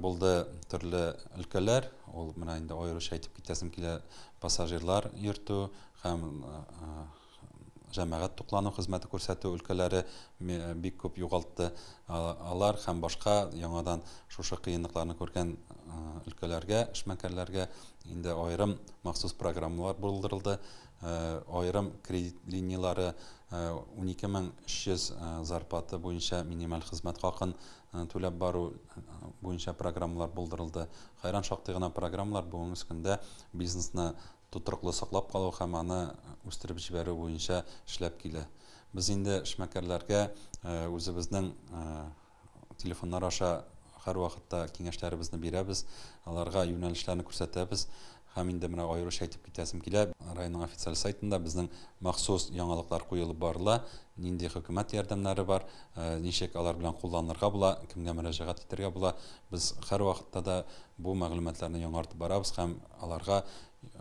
булды төрле өлкәләр, ул менә инде аеруча әйтеп китәсем килә, пассажирлар йөртү һәм җәмәгать туклану хезмәте күрсәтү өлкәләре бик күп югалтты. Алар һәм башка яңадан шушы кыенлыкларны күргән өлкәләргә, эшмәкәрләргә инде аерым махсус программалар булдырылды. Аерым кредит линияләре 12300 зарплата буенча минималь хезмәт хакын түләп бару буенча программалар булдырылды. Хәйран шактый гына программалар бүгенге көндә бизнесны тотрыклы саклап калу һәм аны үстереп җибәрү буенча эшләп килә. Без инде эшмәкәрләргә үзебезнең телефоннар аша һәрвакытта киңәшләребезне бирәбез, аларга юнәлешләрне күрсәтәбез. Һәм инде менә аеруча әйтеп китәсем килә, районның официаль сайтында безнең махсус яңалыклар куелып барыла, нинди хөкүмәт ярдәмнәре бар, ничек алар белән кулланырга була, кемгә мөрәҗәгать итәргә була. Без һәрвакытта да бу мәгълүматларны яңартып барабыз һәм аларга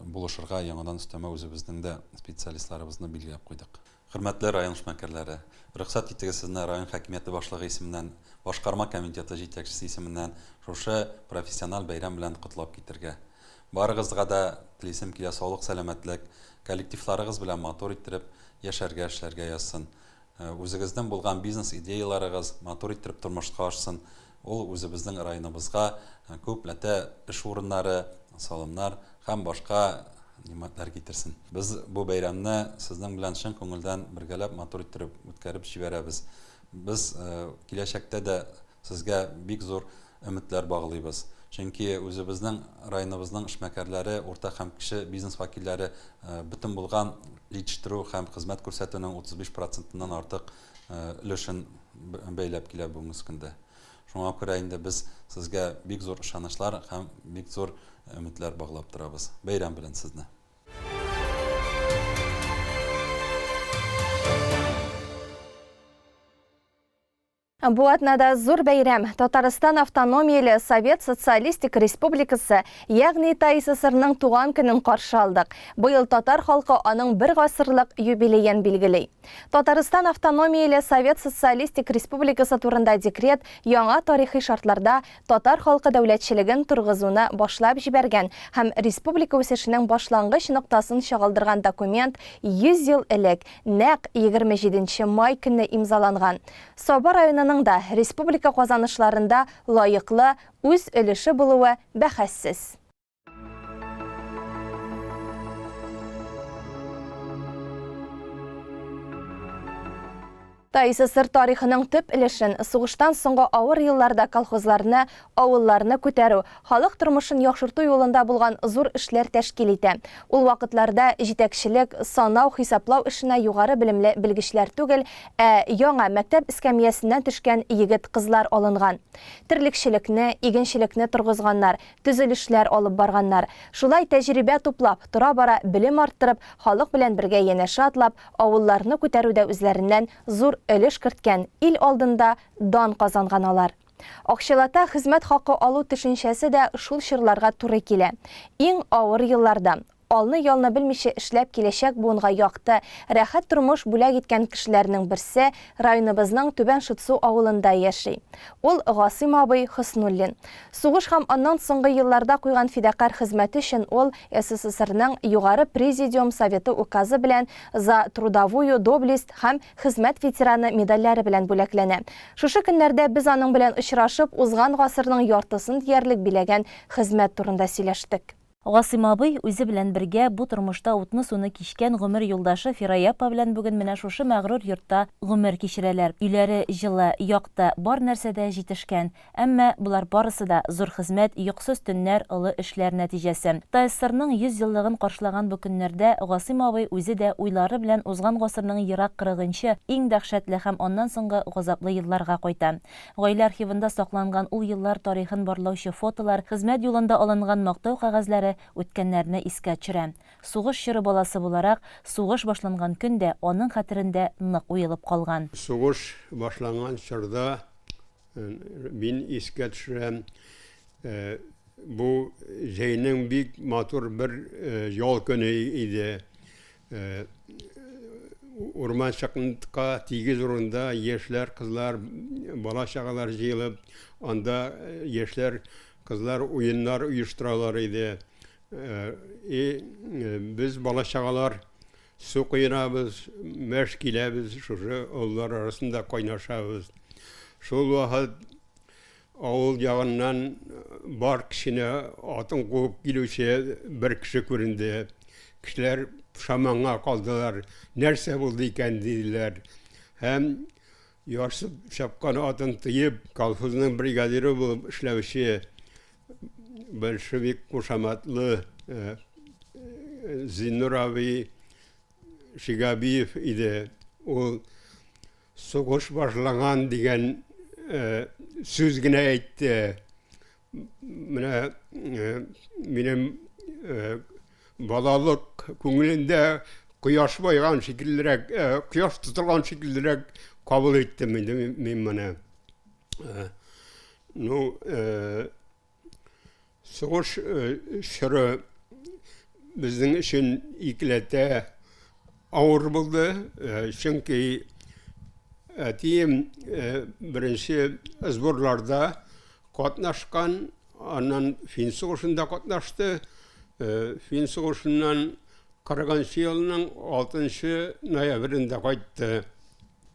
булышырга яңадан өстәмә үзебезнең дә специалистларыбызны билгеләп куйдык. Хөрмәтле район эшмәкәрләре! Рөхсәт итегез сезне район хакимияте башлыгы исеменнән, башкарма комитеты җитәкчесе исеменнән шушы профессиональ бәйрәм белән котлап китергә. Барыгызга да телисем килә саулык-сәламәтлек, коллективларыгыз белән матур иттереп яшәргә, эшләргә язсын. Үзегезнең булган бизнес идеяларыгыз матур иттереп тормышка ашсын. Ул үзебезнең районыбызга күп ләтә эш урыннары, салымнар һәм башка нимәтләр китерсен. Без бу бәйрәмне сезнең белән чын күңелдән бергәләп матур иттереп үткәреп җибәрәбез. Без киләчәктә дә сезгә бик зур өметләр баглыйбыз. Чөнки үзебезнең районыбызның эшмәкәрләре, урта һәм кече бизнес вәкилләре бөтен булган җитештерү һәм хезмәт күрсәтүнең 35 процентыннан артык өлешен бәйләп килә бүгенге көндә. Шуңа күрә инде без сезгә бик зур ышанычлар һәм бик зур өметләр баглап торабыз. Бәйрәм белән сезне! Бу атнада зур бәйрәм, Татарстан Автономияле Совет Социалистик Республикасы, ягъни ТАССРның туган көнен каршы алдык. Быел татар халкы аның бер гасырлык юбилеен билгели. Татарстан Автономияле Совет Социалистик Республикасы турында декрет яңа тарихи шартларда татар халкы дәүләтчелеген торгызуны башлап җибәргән һәм республика үсешенең башлангыч ноктасын чагылдырган документ 100 ел элек, нәкъ 27 нче май көнне имзаланган. Саба районының да республика казанышларында лаеклы үз өлеше булуы бәхәссез. ТАССР тарихының төп өлешен сугыштан соңгы авыр елларда колхозларны, авылларны күтәрү, халык тормышын яхшырту юлында булган зур эшләр тәшкил итә. Ул вакытларда җитәкчелек, санау, хисаплау эшенә югары белемле белгечләр түгел, ә яңа мәктәп эскәмиясеннән төшкән егет-кызлар алынган. Терлекчелекне, игенчелекне торгызганнар, төзелешләр алып барганнар. Шулай тәҗрибә туплап, тора-бара белем арттырып, халык белән бергә янәшә атлап, авылларны күтәрүдә үзләреннән зур өлеш керткән, ил алдында дан казанган алар. Акчалата хезмәт хакы алу төшенчәсе дә шул чорларга туры килә. Иң авыр елларда, алны-ялны белмичә эшләп киләчәк буынга якты, рәхәт тормыш бүләк иткән кешеләрнең берсе районыбызның Түбән Шытсу авылында яши. Ул Гасыйм абый Хөснуллин. Сугыш һәм аннан соңгы елларда куйган фидакарь хезмәте өчен ул СССРның Югары Президиум Советы указы белән За трудовую доблесть һәм Хезмәт ветераны медальләре белән бүләкләнә. Шушы көннәрдә без аның белән очрашып, узган гасырның яртысын диярлек биләгән хезмәт турында сөйләштек. Гасыйм абый үзе белән бергә бу тормышта утны-суны кичкән гомер юлдашы Фирая апа белән бүген менә шушы мәгърур йортта гомер кичерәләр. Өйләре җылы, якты, бар нәрсә дә җитешкән. Әмма болар барысы да, зур хезмәт, йокысыз төннәр, олы эшләр нәтиҗәсе. ТАССРның 100 еллыгын каршылаган бу көннәрдә Гасыйм абый үзе дә уйлары белән узган гасырның ерак кырыгынчы, иң дәһшәтле һәм аннан соңгы газаплы елларга кайта. Гаилә архивында сакланган ул еллар тарихын барлаучы фотолар, хезмәт юлында алынган мактау кәгазьләре үткәннәрне искә төшерә. Сугыш чоры баласы буларак, сугыш башланган көн дә аның хәтерендә нык уелып калган. Сугыш башланган чорда Мин искә төшерәм, бу җәйнең бик матур бер ял көне иде. Урманчыкка тигез урында яшьләр, кызлар, бала-чагалар җыелып, анда яшьләр, кызлар уеннар оештыралар иде. И без бала-чагалар Су коенабыз, мәш киләбез, шушы олылар арасында кайнашабыз. Шул вакыт авыл ягыннан бар кешене атын куып килүче бер кеше күренде. Кешеләр пошаманга калдылар. Нәрсә булды икән диделәр. Һәм ярсып чапкан атын тыеп, колхозның бригадиры булып эшләүче большевик кушаматлы Зиннур абый Шигабиев иде. Ул сугыш башланган дигән сүз генә әйтте. Менә минем Балалык күңелендә кояш байган шикеллерәк, кояш тотылган шикеллерәк кабул иттем инде мин моны. Ну, сугыш чоры безнең өчен икеләтә авыр булды, чөнки әтием беренче сборларда катнашкан, аннан фин сугышында катнашты. Фин сугышыннан 40 елның 6 ноябрендә кайтты.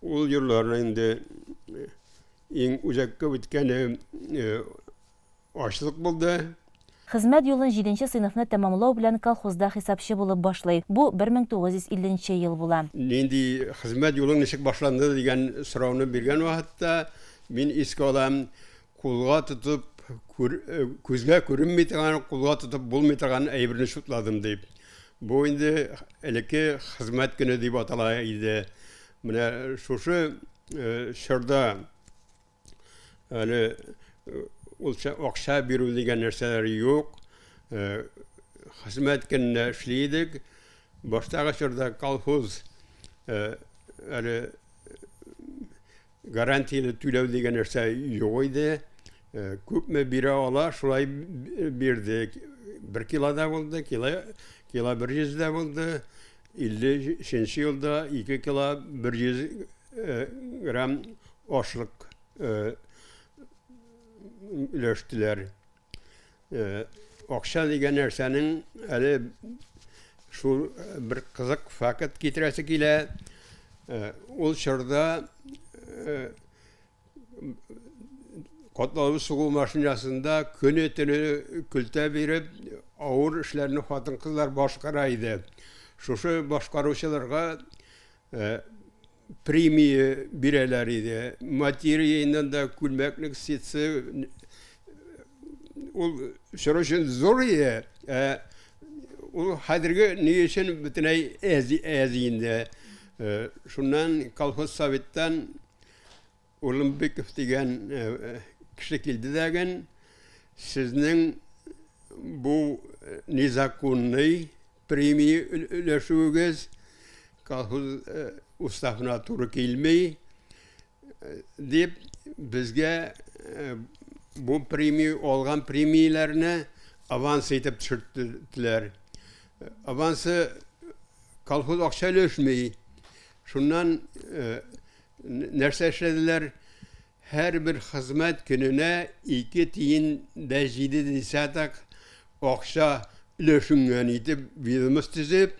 Ул елларны инде иң үзәккә үткәне ачлык булды. Хезмәт юлын җиденче сыйныфны тәмамлау белән колхозда хисапчы булып башлый. Бу 1950 нче ел була. Нинди хезмәт юлың ничек башланды дигән сорауны биргән вакытта мин искә алам, кулга тотып, күзгә күренми торган, кулга тотып булмый торган әйберне чутладым дип. Бу инде элекке хезмәт көне дип атала иде. Менә шушы чорда әле ул акча бирү дигән нәрсәләр юк. Хезмәт көненә эшли идек. Баштагы чорда колхоз әле Гарантияле түләү дигән нәрсә юк иде. Күпме бирә ала, шулай бирдек. Бер кило да булды, кило, кило 100 дә булды. 53 елда 2 кило 100 грамм ашлык өләштеләр. Акча дигән нәрсәнең әле шул бер кызык факт китерәсе килә. Ул чорда катлаулы сугу машинасында көне-төне көлтә биреп, авыр эшләрне хатын-кызлар башкара иде. Шушы башкаручыларга премия бирәләр иде. Материяннан да күлмәклек ситсы ул чор өчен зур иде. Ә ул хәзерге ни өчен бөтенләй әз, әз инде. Шуннан колхоз советтан Улымбеков дигән кеше килде дәген, сезнең бу незаконный премия өләшүегез колхоз уставына туры килми дип безгә бу премия алган премияләрне аванс итеп төшерттеләр. Авансы колхоз акча өләшми. Шуннан Нәрсә эшләделәр? Һәрбер хезмәт көненә 2 тиен дә 7 десяток акча өләшенгән итеп ведомость төзеп,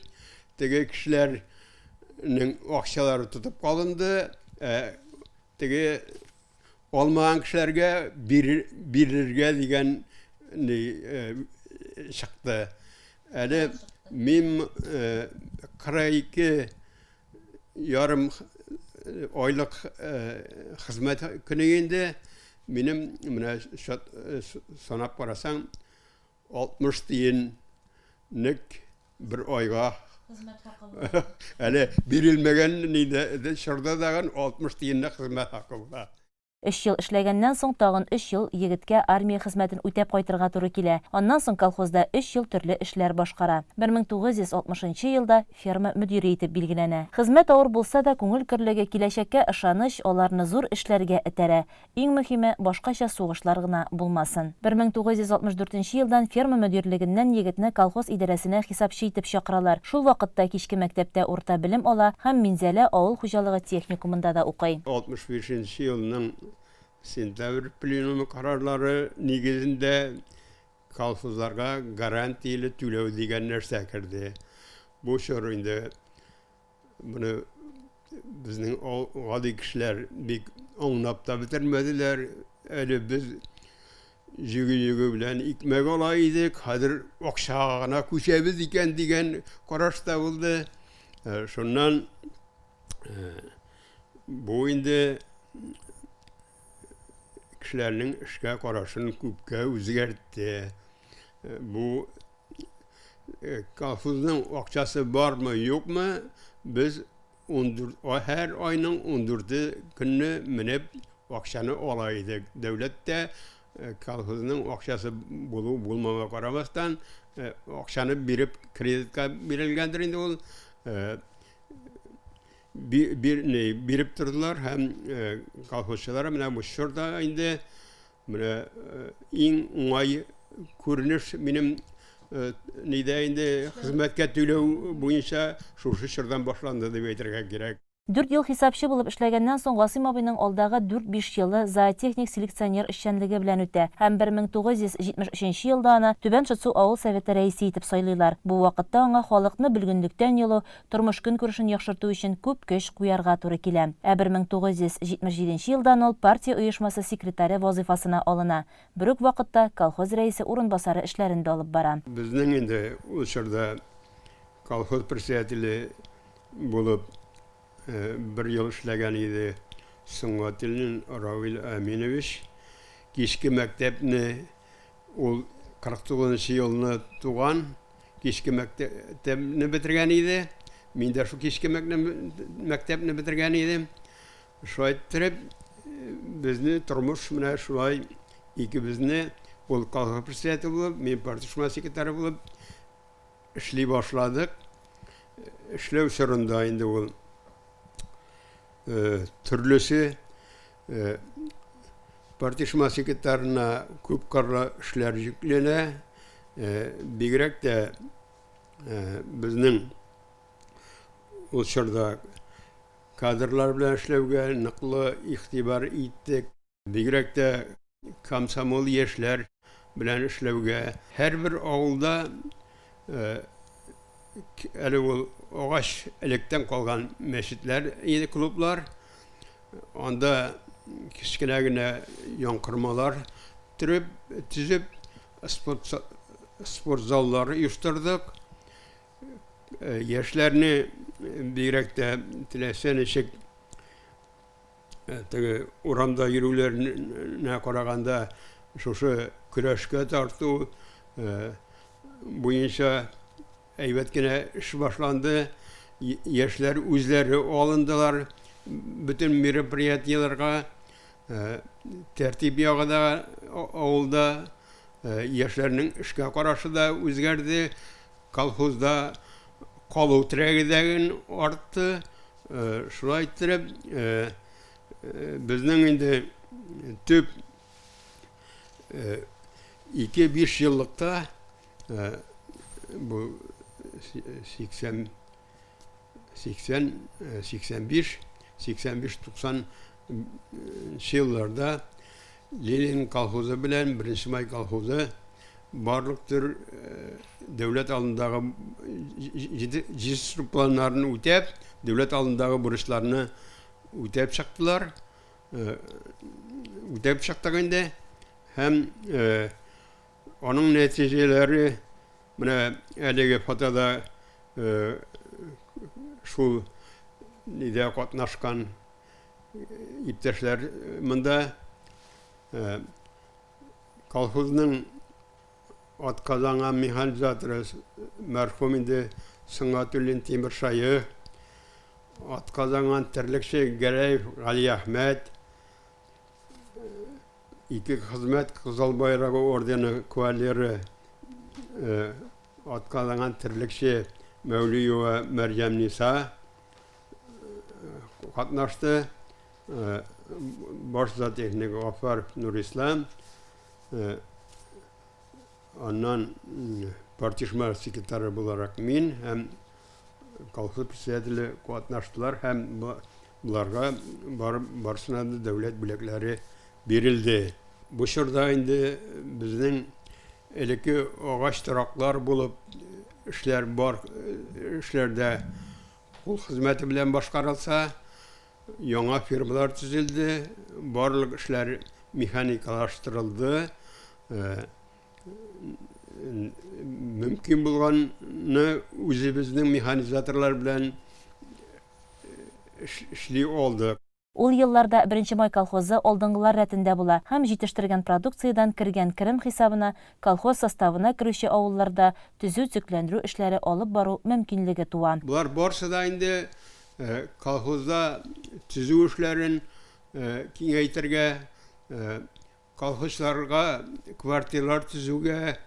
теге кешеләрнең акчалары тотып калынды, ә теге алмаган кешеләргә бирергә дигән ни чыкты. Әле мин 42 ярым айлык хезмәт көне инде минем менә санап карасаң 60 тиенлек бер айга хезмәт хакы әле бирелмәгән нидә чорда дагын 60 тиенлек хезмәт хакы була. Өч ел эшләгәннән соң тагын өч ел егеткә армия хезмәтен үтәп кайтырга туры килә. Аннан соң колхозда өч ел төрле эшләр башкара. 1960 нчы елда ферма мөдире итеп билгеләнә. Хезмәт авыр булса да, күңел көрлеге, киләчәккә ышаныч аларны зур эшләргә этәрә. Иң мөһиме, башкача сугышлар гына булмасын. 1964 нче елдан ферма мөдирлегеннән егетне колхоз идарәсенә хисапчы итеп чакыралар. Шул вакытта кичке мәктәптә урта белем ала һәм Минзәлә авыл хуҗалыгы техникумында да укый. 65 нче елның сентябрь пленумы карарлары нигезендә колхозларга гарантияле түләү дигән нәрсә керде. Бу чор инде Моны безнең гади кешеләр бик аңлап та бетермәделәр. Әле без җөге-җөге белән икмәк ала идек, хәзер акчага гына күчәбез икән дигән караш та булды. Шуннан бу инде кешеләрнең эшкә карашын күпкә үзгәртте. Бу Колхозның акчасы бармы, юкмы, без 14, һәр айның 14 көнне менеп акчаны ала идек. Дәүләт тә колхозның акчасы булу булмауга карамастан, Акчаны биреп, кредитка бирелгәндер инде ул. Бир, не, биреп тордылар һәм колхозчылар менә бу чорда инде менә иң уңай күренеш минем нидә инде хезмәткә түләү буенча шушы чордан башланды дип әйтергә кирәк. Дүрт ел хисапчы булып эшләгәннән соң Гасыйм абыйның алдагы дүрт-биш елы зоотехник-селекционер эшчәнлеге белән үтә һәм 1973 елда аны Түбән Шытсу авыл советы рәисе итеп сайлыйлар. Бу вакытта аңа халыкны бөлгенлектән йолу, тормыш-көнкүрешен яхшырту өчен күп көч куярга туры килә. Ә 1977 елдан ул партия оешмасы секретаре вазыйфасына алына, бер үк вакытта колхоз рәисе урынбасары эшләрен дә алып бара. Безнең инде ул чорда колхоз председателе булып бер ел эшләгән иде Сөнгатуллин Равил Әминович. Кичке мәктәпне ул 49 нчы елны туган, кичке мәктәпне бетергән иде. Мин дә шул кичке мәктәпне бетергән идем. Шулай иттереп, безне тормыш менә шулай икебезне, ул колхоз председателе булып, мин партия оешма секретаре булып Эшли башладык. Эшләү чорында инде ул төрлесе партия секретарына күп кырлы эшләр йөкләнә. Бигрәк тә безнең ул чорда кадрлар белән эшләүгә ныклы игътибар иттек. Бигрәк тә комсомол яшьләр белән эшләүгә. Һәрбер авылда әле ул агач электән калган мәчетләр иде, клублар. Анда кечкенә генә янкормалар төреп, төзеп, спорт, спорт заллары оештырдык. Яшьләрне бигрәк тә теләсә ничек теге урамда йөрүләренә караганда шушы көрәшкә тарту буенча әйбәт кенә эш башланды. Яшьләр үзләре алындылар бөтен мероприятиеләргә. Тәртип ягы да авылда яшьләрнең эшкә карашы да үзгәрде. Колхозда калу теләге дә артты. Шулай иттереп, безнең инде төп 2-5 еллыкта бу 80 80 85 85 90 елларда Ленин колхозы белән Беренче май колхозы барлык төр дәүләт алдындагы җитештерү планнарын үтәп, дәүләт алдындагы бурычларны үтәп чыктылар. Үтәп чыктык инде. Һәм аның нәтиҗәләре менә әлеге фотода шул нидә катнашкан иптәшләр монда колхозның атказанган механизаторы мәрхүм инде Сөнгатуллин Тимершаев, атказанган терлекче Гәрәев Галиәхмәт, ике хезмәт Кызыл Байрагы ордены кавалеры, атказанган терлекче Мәүлиева Мәрҗәмниса катнашты. Баш зоотехник Гафаров Нурислам, аннан партишма секретаре буларак мин һәм колхоз председателе катнаштылар һәм боларга барысына да дәүләт бүләкләре бирелде. Бу чорда инде безнең элекке агач тораклар булып эшләр бар, эшләрдә кул хезмәте белән башкарылса, Яңа фирмалар төзелде, барлык эшләр механикалаштырылды. Мөмкин булганны үзебезнең механизаторлар белән эшли алдык. Ул елларда Беренче май колхозы алдынгылар рәтендә була һәм җитештергән продукциядән кергән керем хисабына колхоз составына керүче авылларда төзү-төзекләндерү эшләре алып бару мөмкинлеге туа. Болар барсы да инде Колхозда төзү эшләрен киңәйтергә, колхозчыларга квартиралар төзүгә,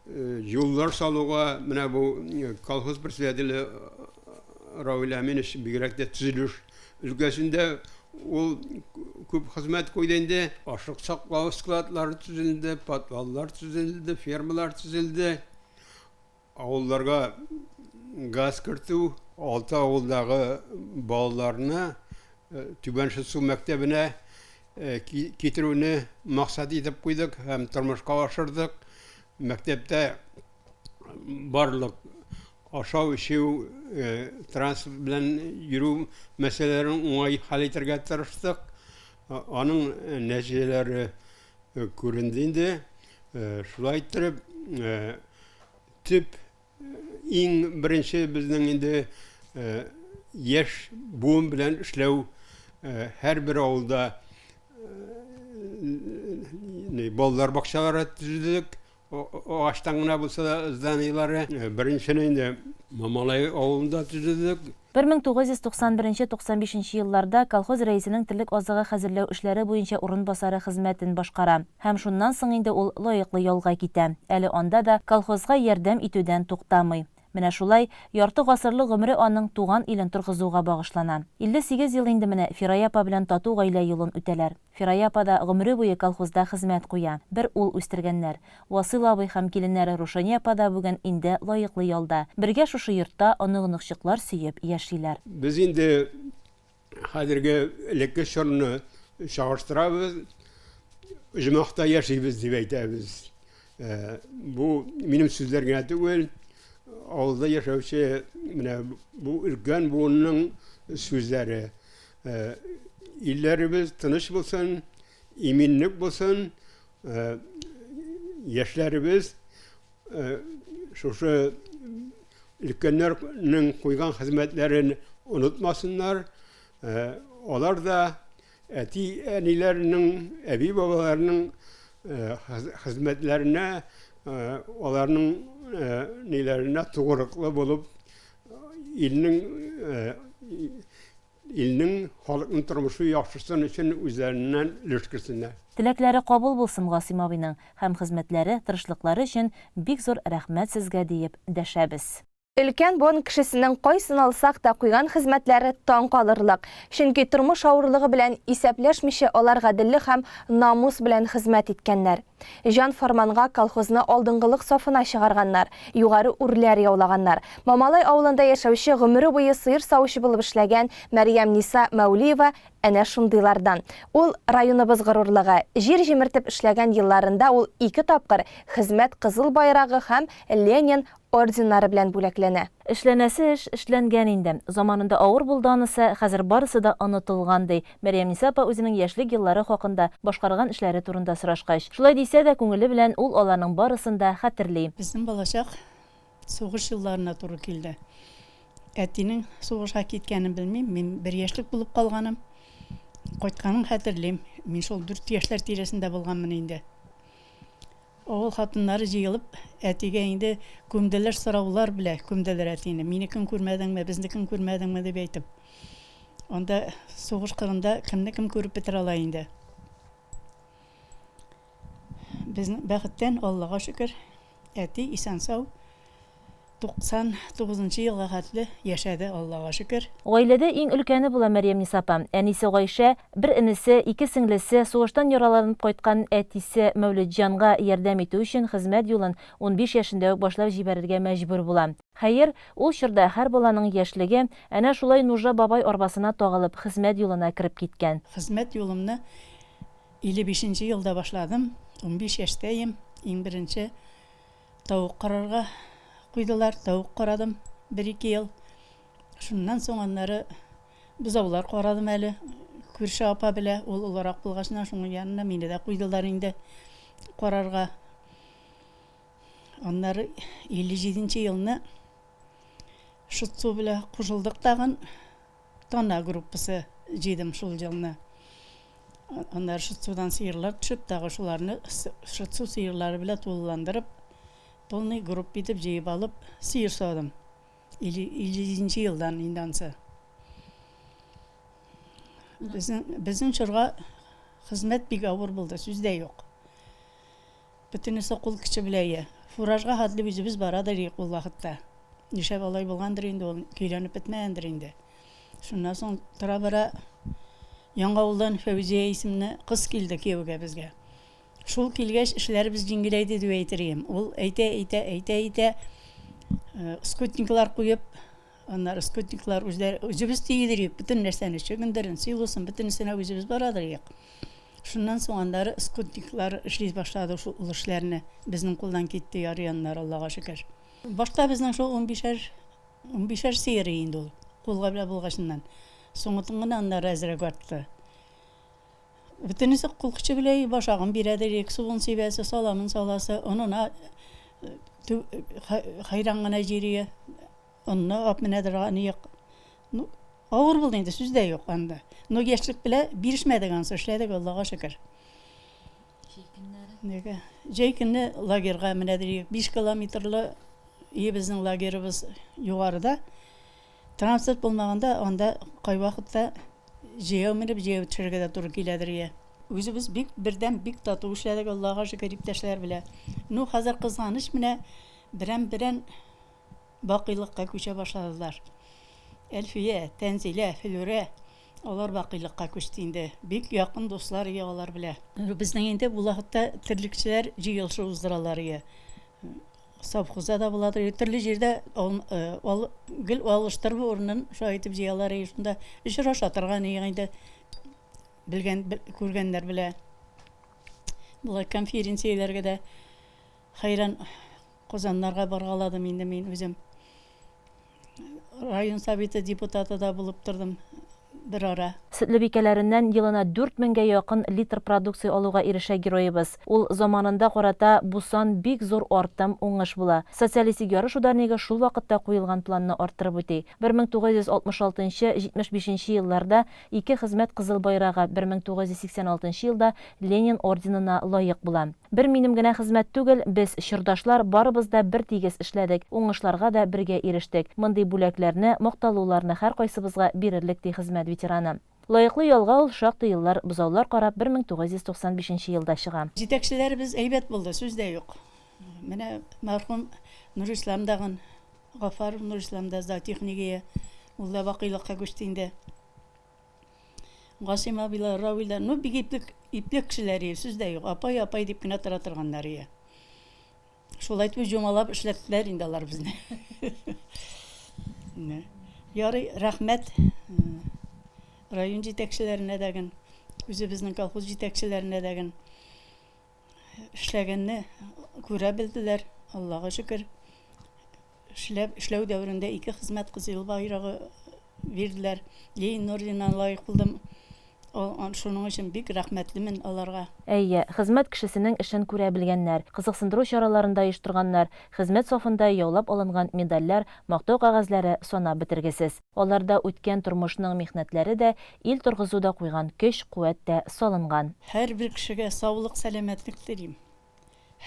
Юллар салуга менә бу колхоз председателе Равил Әминович бигрәк тә төзелеш өлкәсендә ул күп хезмәт куйды инде. Ашлык саклау складлары төзелде, подваллар төзелде, фермалар төзелде. Авылларга газ кертү, алты авылдагы балаларны Түбән Шытсу мәктәбенә китерүне максат итеп куйдык һәм тормышка ашырдык. Мәктәптә барлык ашау-эчү, транспорт белән йөрү мәсьәләләрен уңай хәл итәргә тырыштык. Аның нәтиҗәләре күренде инде. Шулай иттереп, төп иң беренче безнең инде яшь буын белән эшләү һәрбер авылда балалар бакчалары төзедек. Агачтан гына булса да зданиеләре. Беренчене инде Мамалай авылында төзедек. 1991-95 елларда колхоз рәисенең терлек азыгы хәзерләү эшләре буенча урынбасары хезмәтен башкара. Һәм шуннан соң инде ул лаеклы ялга китә. Әле анда да колхозга ярдәм итүдән туктамый. Менә шулай, ярты гасырлык гомере аның туган илен торгызуга багышлана. 58 ел инде менә Фирая апа белән тату гаилә юлын үтәләр. Фирая апа да гомере буе колхозда хезмәт куя. Бер ул үстергәннәр. Васыйл абый һәм киленнәре Рушания апа да бүген инде лаеклы ялда. Бергә шушы йортта онык-оныкчыклар сөеп яшиләр. Без инде хәзерге элекке чорны чагыштырабыз, оҗмахта яшибез дип әйтәбез. Бу минем сүзләр генә түгел, авылда яшәүче менә бу өлкән буынның сүзләре. Илләребез тыныч булсын, иминлек булсын, яшьләребез шушы өлкәннәрнең куйган хезмәтләрен онытмасыннар. Алар да әти-әниләренең, әби-бабаларының хезмәтләренә, аларның ниләренә тугрыклы булып, илнең Илнең, халыкның тормышы яхшырсын өчен үзләреннән өлеш керсеннәр. Теләкләре кабул булсын Гасыйм абыйның һәм хезмәтләре, тырышлыклары өчен бик зур рәхмәт сезгә диеп дәшәбез. Өлкән буын кешесенең кайсын алсак та куйган хезмәтләре таң калырлык. Чөнки тормыш авырлыгы белән исәпләшмичә алар гаделлек һәм намус белән хезмәт иткәннәр. Җан-фәрманга колхозны алдынгылык сафына чыгарганнар, югары үрләр яулаганнар. Мамалай авылында яшәүче гомере буе сыер савучы булып эшләгән Мәрьямниса Мәүлиева әнә шундыйлардан. Ул, районыбыз горурлыгы. Җир җимертеп эшләгән елларында ул ике тапкыр Хезмәт Кызыл Байрагы һәм Ленин орденнары белән бүләкләнә. Эшләнәсе эш эшләнгән инде. Заманында авыр булды анысы, хәзер барысы да онытылган, ди Мәрьямниса апа үзенең яшьлек еллары хакында, башкарган эшләре турында сорашкач. Шулай дисә дә, күңеле белән ул аларның барысын да хәтерли. Безнең балачак сугыш елларына туры килде. Әтинең сугышка киткәнен белмим, мин бер яшьлек булып калганым. Кайтканын хәтерлим, мин шул дүрт яшьләр тирәсендә булганмын инде. Авыл хатыннары җыелып, әтигә инде күмделәр, сораулар белә күмделәр әтине. Минекен күрмәдеңме, безнекен күрмәдеңме дип әйтеп. Анда сугыш кырында кемне кем күреп бетерә ала инде. Безнең бәхеттән, Аллага шөкер, әти исән-сау 99 нчы елга хәтле яшәде, Аллага шөкер. Гаиләдә иң өлкәне була Мәрьямниса апа. Әнисе Гайшә, бер энесе, ике сеңлесе, сугыштан яраланып кайткан әтисе Мәүлетҗанга ярдәм итү өчен хезмәт юлын 15 яшендә үк башлап җибәрергә мәҗбүр була. Хәер, ул чорда һәр баланың яшьлеге әнә шулай нужа бабай арбасына тагылып хезмәт юлына кереп киткән. Хезмәт юлымны 55 нче елда башладым, 15 яшьтәем, иң беренче Тавык карарга куйдылар, тавык карадым бер-ике ел. Шуннан соң аннары бозаулар карадым әле. Күрше апа белә, ул олырак булгачына шуның янына мине дә куйдылар инде карарга. Аннары 57 нче елны Шытсу белә кушылдык тагын. Тана группасы җыйдым шул елны. Аннары Шытсудан сыерлар төшеп, тагы шуларны Шытсу сыерлары белән тулыландырып, полный группа итеп җыеп алып, сыер саудым. 57 нче елдан инде ансы. Безнең, безнең чорга хезмәт бик авыр булды, сүз дә юк. Бөтенесе кул көче белә. Фуражга хәтле үзебез барадыр идек ул вакытта. Нишләп алай булгандыр инде ул, көйләнеп бетмәгәндер инде. Шуннан соң тора-бара Яңавылдан Фәүзия исемле кыз килде кияүгә безгә. Шул килгәч, эшләребез җиңеләйде дип әйтер идем. Ул әйтә-әйтә, әйтә-әйтә, скутниклар куеп, аннары скутниклар үзләре, үзебез тигезлик идек бөтен нәрсәне, чөгендерен, силосын, бөтенесенә үзебез барадыр идек. Шуннан соң аннары скутниклар эшли башлады шул ул эшләрне. Безнең кулдан китте ярый аннары, Аллага шөкер. Башта безнең шул унбишәр, унбишәр сыер инде ул, кулга белән булгачыннан. Соңытын гына аннары әзрәк артты. Бөтенесе кул көче белән башагын бирәдер, суын сибәсе, саламын саласы, онына хәйран гына җирие, онны ап менә торган юк. Ну, авыр булды инде, сүз дә юк анда. Но яшьлек белән бирешмәдек ансы, эшләдек, Аллага шөкер. Җәй көннәре? Нигә? Җәй көнне лагерьга менә дирек 5 километрлы өебезнең лагерыбыз югарыда. Транспорт булмаганда анда кайвакытта җәяү менеп, җәяү төшәргә дә туры киләдер, йә. Үзебез бик бердәм, бик тату эшләдек, Аллага шөкер, иптәшләр белән. Ну, хәзер кызганыч, менә берәм-берәм бакыйлыкка күчә башладылар. Әлфия, Тәнзилә, Флүрә, алар бакыйлыкка күчте инде. Бик якын дуслар ие алар белә. Безнең инде бу вакытта терлекчеләр җыелышы уздыралар ие. Совхозда да буладыр, төрле җирдә ал, гел алыштырып урынын шулай итеп җыялар, шунда очраша торган инде белгән, күргәннәр белә. Болай конференцияләргә дә хәйран Казаннарга баргаладым инде мин үзем. Район советы депутаты да булып тордым бер ара. Сөтлебикәләреннән елына 4 меңгә якын литр продукция алуга ирешә героебыз. Ул заманында карата бу сан бик зур артым, уңыш була. Социалистик ярыш ударнигы шул вакытта куелган планны арттырып үти. 1966 нчы, 75 нче елларда ике Хезмәт Кызыл Байрагы, 1986 нчы елда Ленин орденына лаек була. Бер минем генә хезмәт түгел, без, чордашлар, барыбыз да бертигез эшләдек, уңышларга да бергә ирештек. Мондый бүләкләрне, макталуларны һәркайсыбызга бирерлек, ди хезмәт ветераны. Лаеклы ялга ул шактый еллар бозаулар карап, 1995 нче елда чыга. Җитәкчеләребез әйбәт булды, сүз дә юк. Менә мәрхүм Нурислам дагын, Гафаров Нурислам да зоотехник ие, ул да бакыйлыкка күчте инде. Гасыйм абыйлар, Равилдар, ну бик ипле, ипле кешеләр ие, сүз дә юк. Апай, апай дип кенә тора торганнар ие. Шулай итеп җомалап эшләттеләр инде алар безне. Ярый, рәхмәт район җитәкчеләренә дәген, үзебезнең колхоз җитәкчеләренә дәген. Эшләгәнне күрә белделәр, Аллага шөкер. Эшләп, эшләү дәверендә ике хезмәт кызыл байрагы бирделәр. Ленин орденына лаек булдым. Шуның өчен бик рәхмәтлемен аларга. Әйе, хезмәт кешесенең эшен күрә белгәннәр, кызыксындыру чараларын да оештырганнар, хезмәт сафында яулап алынган медальләр, мактау кәгазьләре санап бетергесез. Аларда үткән тормышның михнәтләре дә, ил торгызуда куйган көч, куәт тә салынган. Һәрбер кешегә саулык-сәламәтлек телим.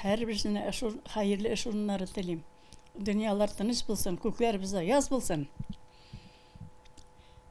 Һәрберсенә эш хәерле эш урыннары телим. Дөньялар тыныч булсын, күкләребез аяз булсын.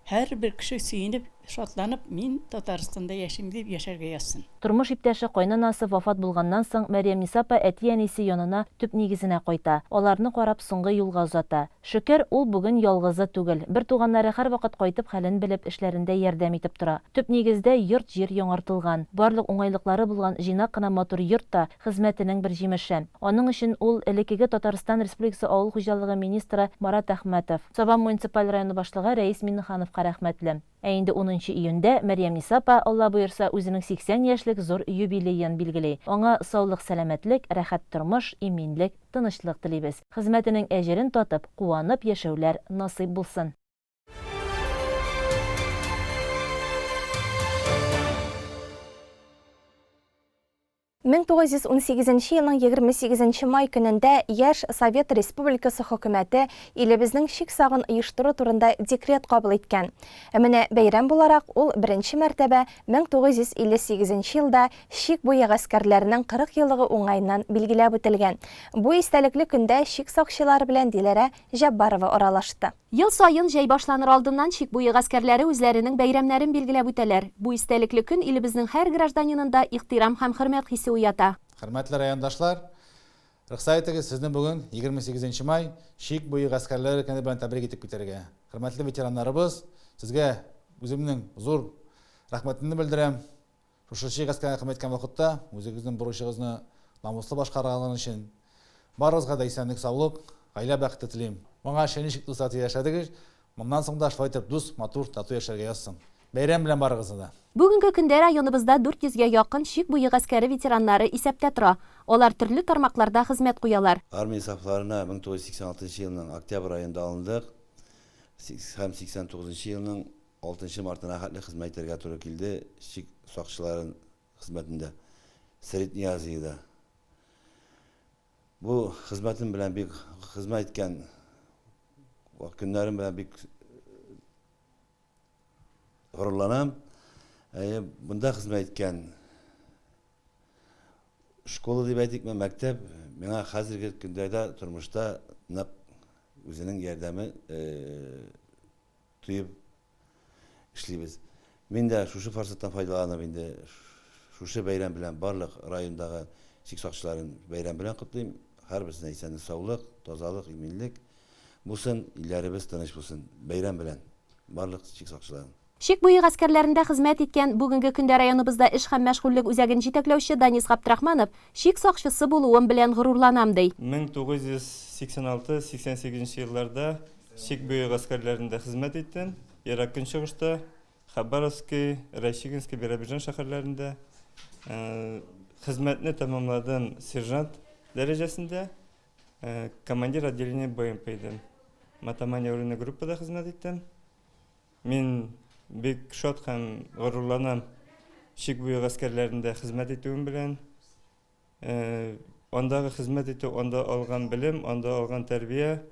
Һәрбер кеше сөенеп, шатланып, мин Татарстанда яшим дип яшәргә язсын. Тормыш иптәше, кайнанасы вафат булганнан соң, Мәрьямниса апа әти-әнисе янына төп нигезенә кайта, аларны карап соңгы юлга озата. Шөкер, ул бүген ялгызы түгел. Бертуганнары һәрвакыт кайтып хәлен белеп, эшләрендә ярдәм итеп тора. Төп нигездә йорт-җир яңартылган. Барлык уңайлыклары булган җыйнак кына матур йорт та, хезмәтенең бер җимеше. Аның өчен ул элеккеге Татарстан Республикасы авыл хуҗалыгы министры Марат Әхмәтов, Саба муниципаль районы башлыгы Рәис Миңнехановка рәхмәтле. Ә инде унынчы июньдә Мәрьямниса апа, Алла боерса, үзенең 80 яшьлек зур юбилеен билгели. Аңа саулык-сәламәтлек, рәхәт тормыш, иминлек, тынычлык телибез. Хезмәтенең әҗерен татып, куанып яшәүләр насыйп булсын. 1918 нче елның 28 нче май көнендә яшь Совет Республикасы хөкүмәте илебезнең чик сагын оештыру турында декрет кабул иткән. Ә менә бәйрәм буларак ул беренче мәртәбә 1958 нче елда чик буе гаскәрләренең 40 еллыгы уңаеннан билгеләп үтелгән. Бу истәлекле көндә чик сакчылары белән Диләрә Җәббарова аралашты. Ел саен җәй башланыр алдыннан чик буе гаскәрләре үзләренең бәйрәмнәрен билгеләп үтәләр. Бу истәлекле көн илебезнең һәр гражданинында ихтирам һәм хөрмәт хисе уята. Хөрмәтле райондашлар! Рөхсәт итегез, сезне бүген 28 нче май, Чик буе гаскәрләре көне белән тәбрик итеп китәргә. Хөрмәтле ветераннарыбыз, сезгә үземнең зур рәхмәтемне белдерәм. Шушы чик гаскәренә хезмәт иткән вакытта үзегезнең бурычыгызны намуслы башкарганыгыз өчен барыгызга да исәнлек-саулык, гаилә бәхете телим. Моңарчы ничек дус-тату яшәдегез, моннан соң да шулай итеп дус, матур, тату яшәргә язсын. Бәйрәм белән барыгызны да! Бүгенге көндә районыбызда 400 гә якын чик буе гаскәре ветераннары исәптә тора. Алар төрле тармакларда хезмәт куялар. Армия сафларына 1986 елның октябрь аенда алындык һәм 89 елның алтынчы мартына хәтле хезмәт итәргә туры килде чик сакчылары хезмәтендә, Средняя Азиядә. Бу хезмәтем белән бик хезмәт иткән көннәрем белән бик горурланам. Әйе, монда хезмәт иткән школа дип әйтикме, мәктәп миңа хәзерге көндә дә тормышта нык үзенең ярдәме тоеп эшлибез. Мин дә шушы форсаттан файдаланып инде шушы бәйрәм белән барлык райондагы чик сакчыларын бәйрәм белән котлыйм. Һәрберсенә исәнлек, саулык, тазалык, иминлек булсын, илләребез тыныч булсын. Бәйрәм белән барлык чик сакчыларын. Чик буе гаскәрләрендә хезмәт иткән, бүгенге көндә районыбызда эш һәм мәшгульлек үзәген җитәкләүче Данис Габдрахманов чик сакчысы булуым белән горурланам, ди. 1986, 88 нче елларда чик буе гаскәрләрендә хезмәт иттем. Ерак Көнчыгышта, Хабаровски, Райчигински, Биробиджан шәһәрләрендә. Хезмәтне тәмамладым сержант дәрәҗәсендә. Командир отделения БМП идем. Мотоманевренный группада хезмәт иттем. Мин бик шат һәм горурланам чик буе гаскәрләрендә хезмәт итүем белән. Андагы хезмәт итү, анда алган белем, анда алган тәрбия,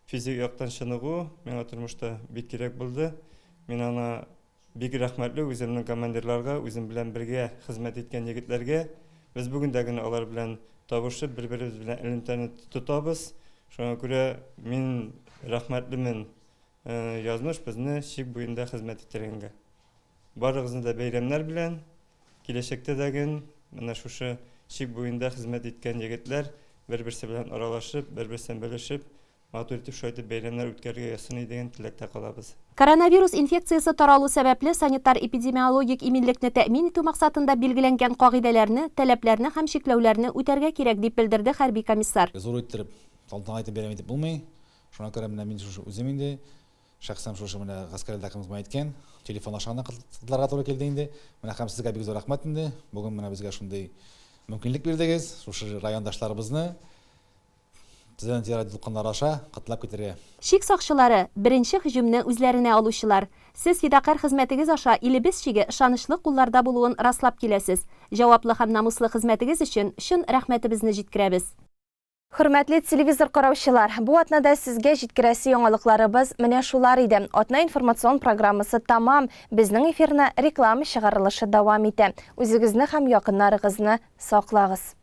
физик яктан чыныгу миңа тормышта бик кирәк булды. Мин аңа бик рәхмәтле үземнең командирларга, үзем белән бергә хезмәт иткән егетләргә. Без бүген дә генә алар белән табышып, бер-беребез белән элемтәне тотабыз. Шуңа күрә мин рәхмәтлемен язмыш безне чик буенда хезмәт иттергәнгә. Барыгызны да бәйрәмнәр белән! Киләчәктә дә ген менә шушы чик буенда хезмәт иткән егетләр бер-берсе белән аралашып, бер-берсен белешеп, матур итеп шулай итеп бәйрәмнәр үткәрергә язсын иде дигән теләктә калабыз. Коронавирус инфекциясе таралу сәбәпле, санитар-эпидемиологик иминлекне тәэмин итү максатында билгеләнгән кагыйдәләрне, таләпләрне һәм чикләүләрне үтәргә кирәк, дип белдерде хәрби комиссар. Зур иттереп, тантана итеп бәйрәм итеп булмый. Шуңа күрә менә мин шушы үзем инде Шәхсән шушы менә гаскәрләрдә кемнең әйткән, телефон аша гына котларга туры килде инде. Менә һәм сезгә бик зур рәхмәт инде. Бүген менә безгә шундый мөмкинлек бирдегез, шушы райондашларыбызны Төзән телерадио дулкыннары аша котлап китәргә. Чик сакчылары, беренче һөҗүмне үзләренә алучылар. Сез фидакарь хезмәтегез аша илебез чиге ышанычлы кулларда булуын раслап киләсез. Җаваплы һәм намуслы хезмәтегез өчен чын рәхмәтебезне җиткерәбез. Хөрмәтле телевизор караучылар, бу атнада сезгә җиткерәсе яңалыкларыбыз менә шулар иде. Атна информацион программасы тәмам. Безнең эфирны реклама чыгарылышы дәвам итә. Үзегезне һәм якыннарыгызны саклагыз.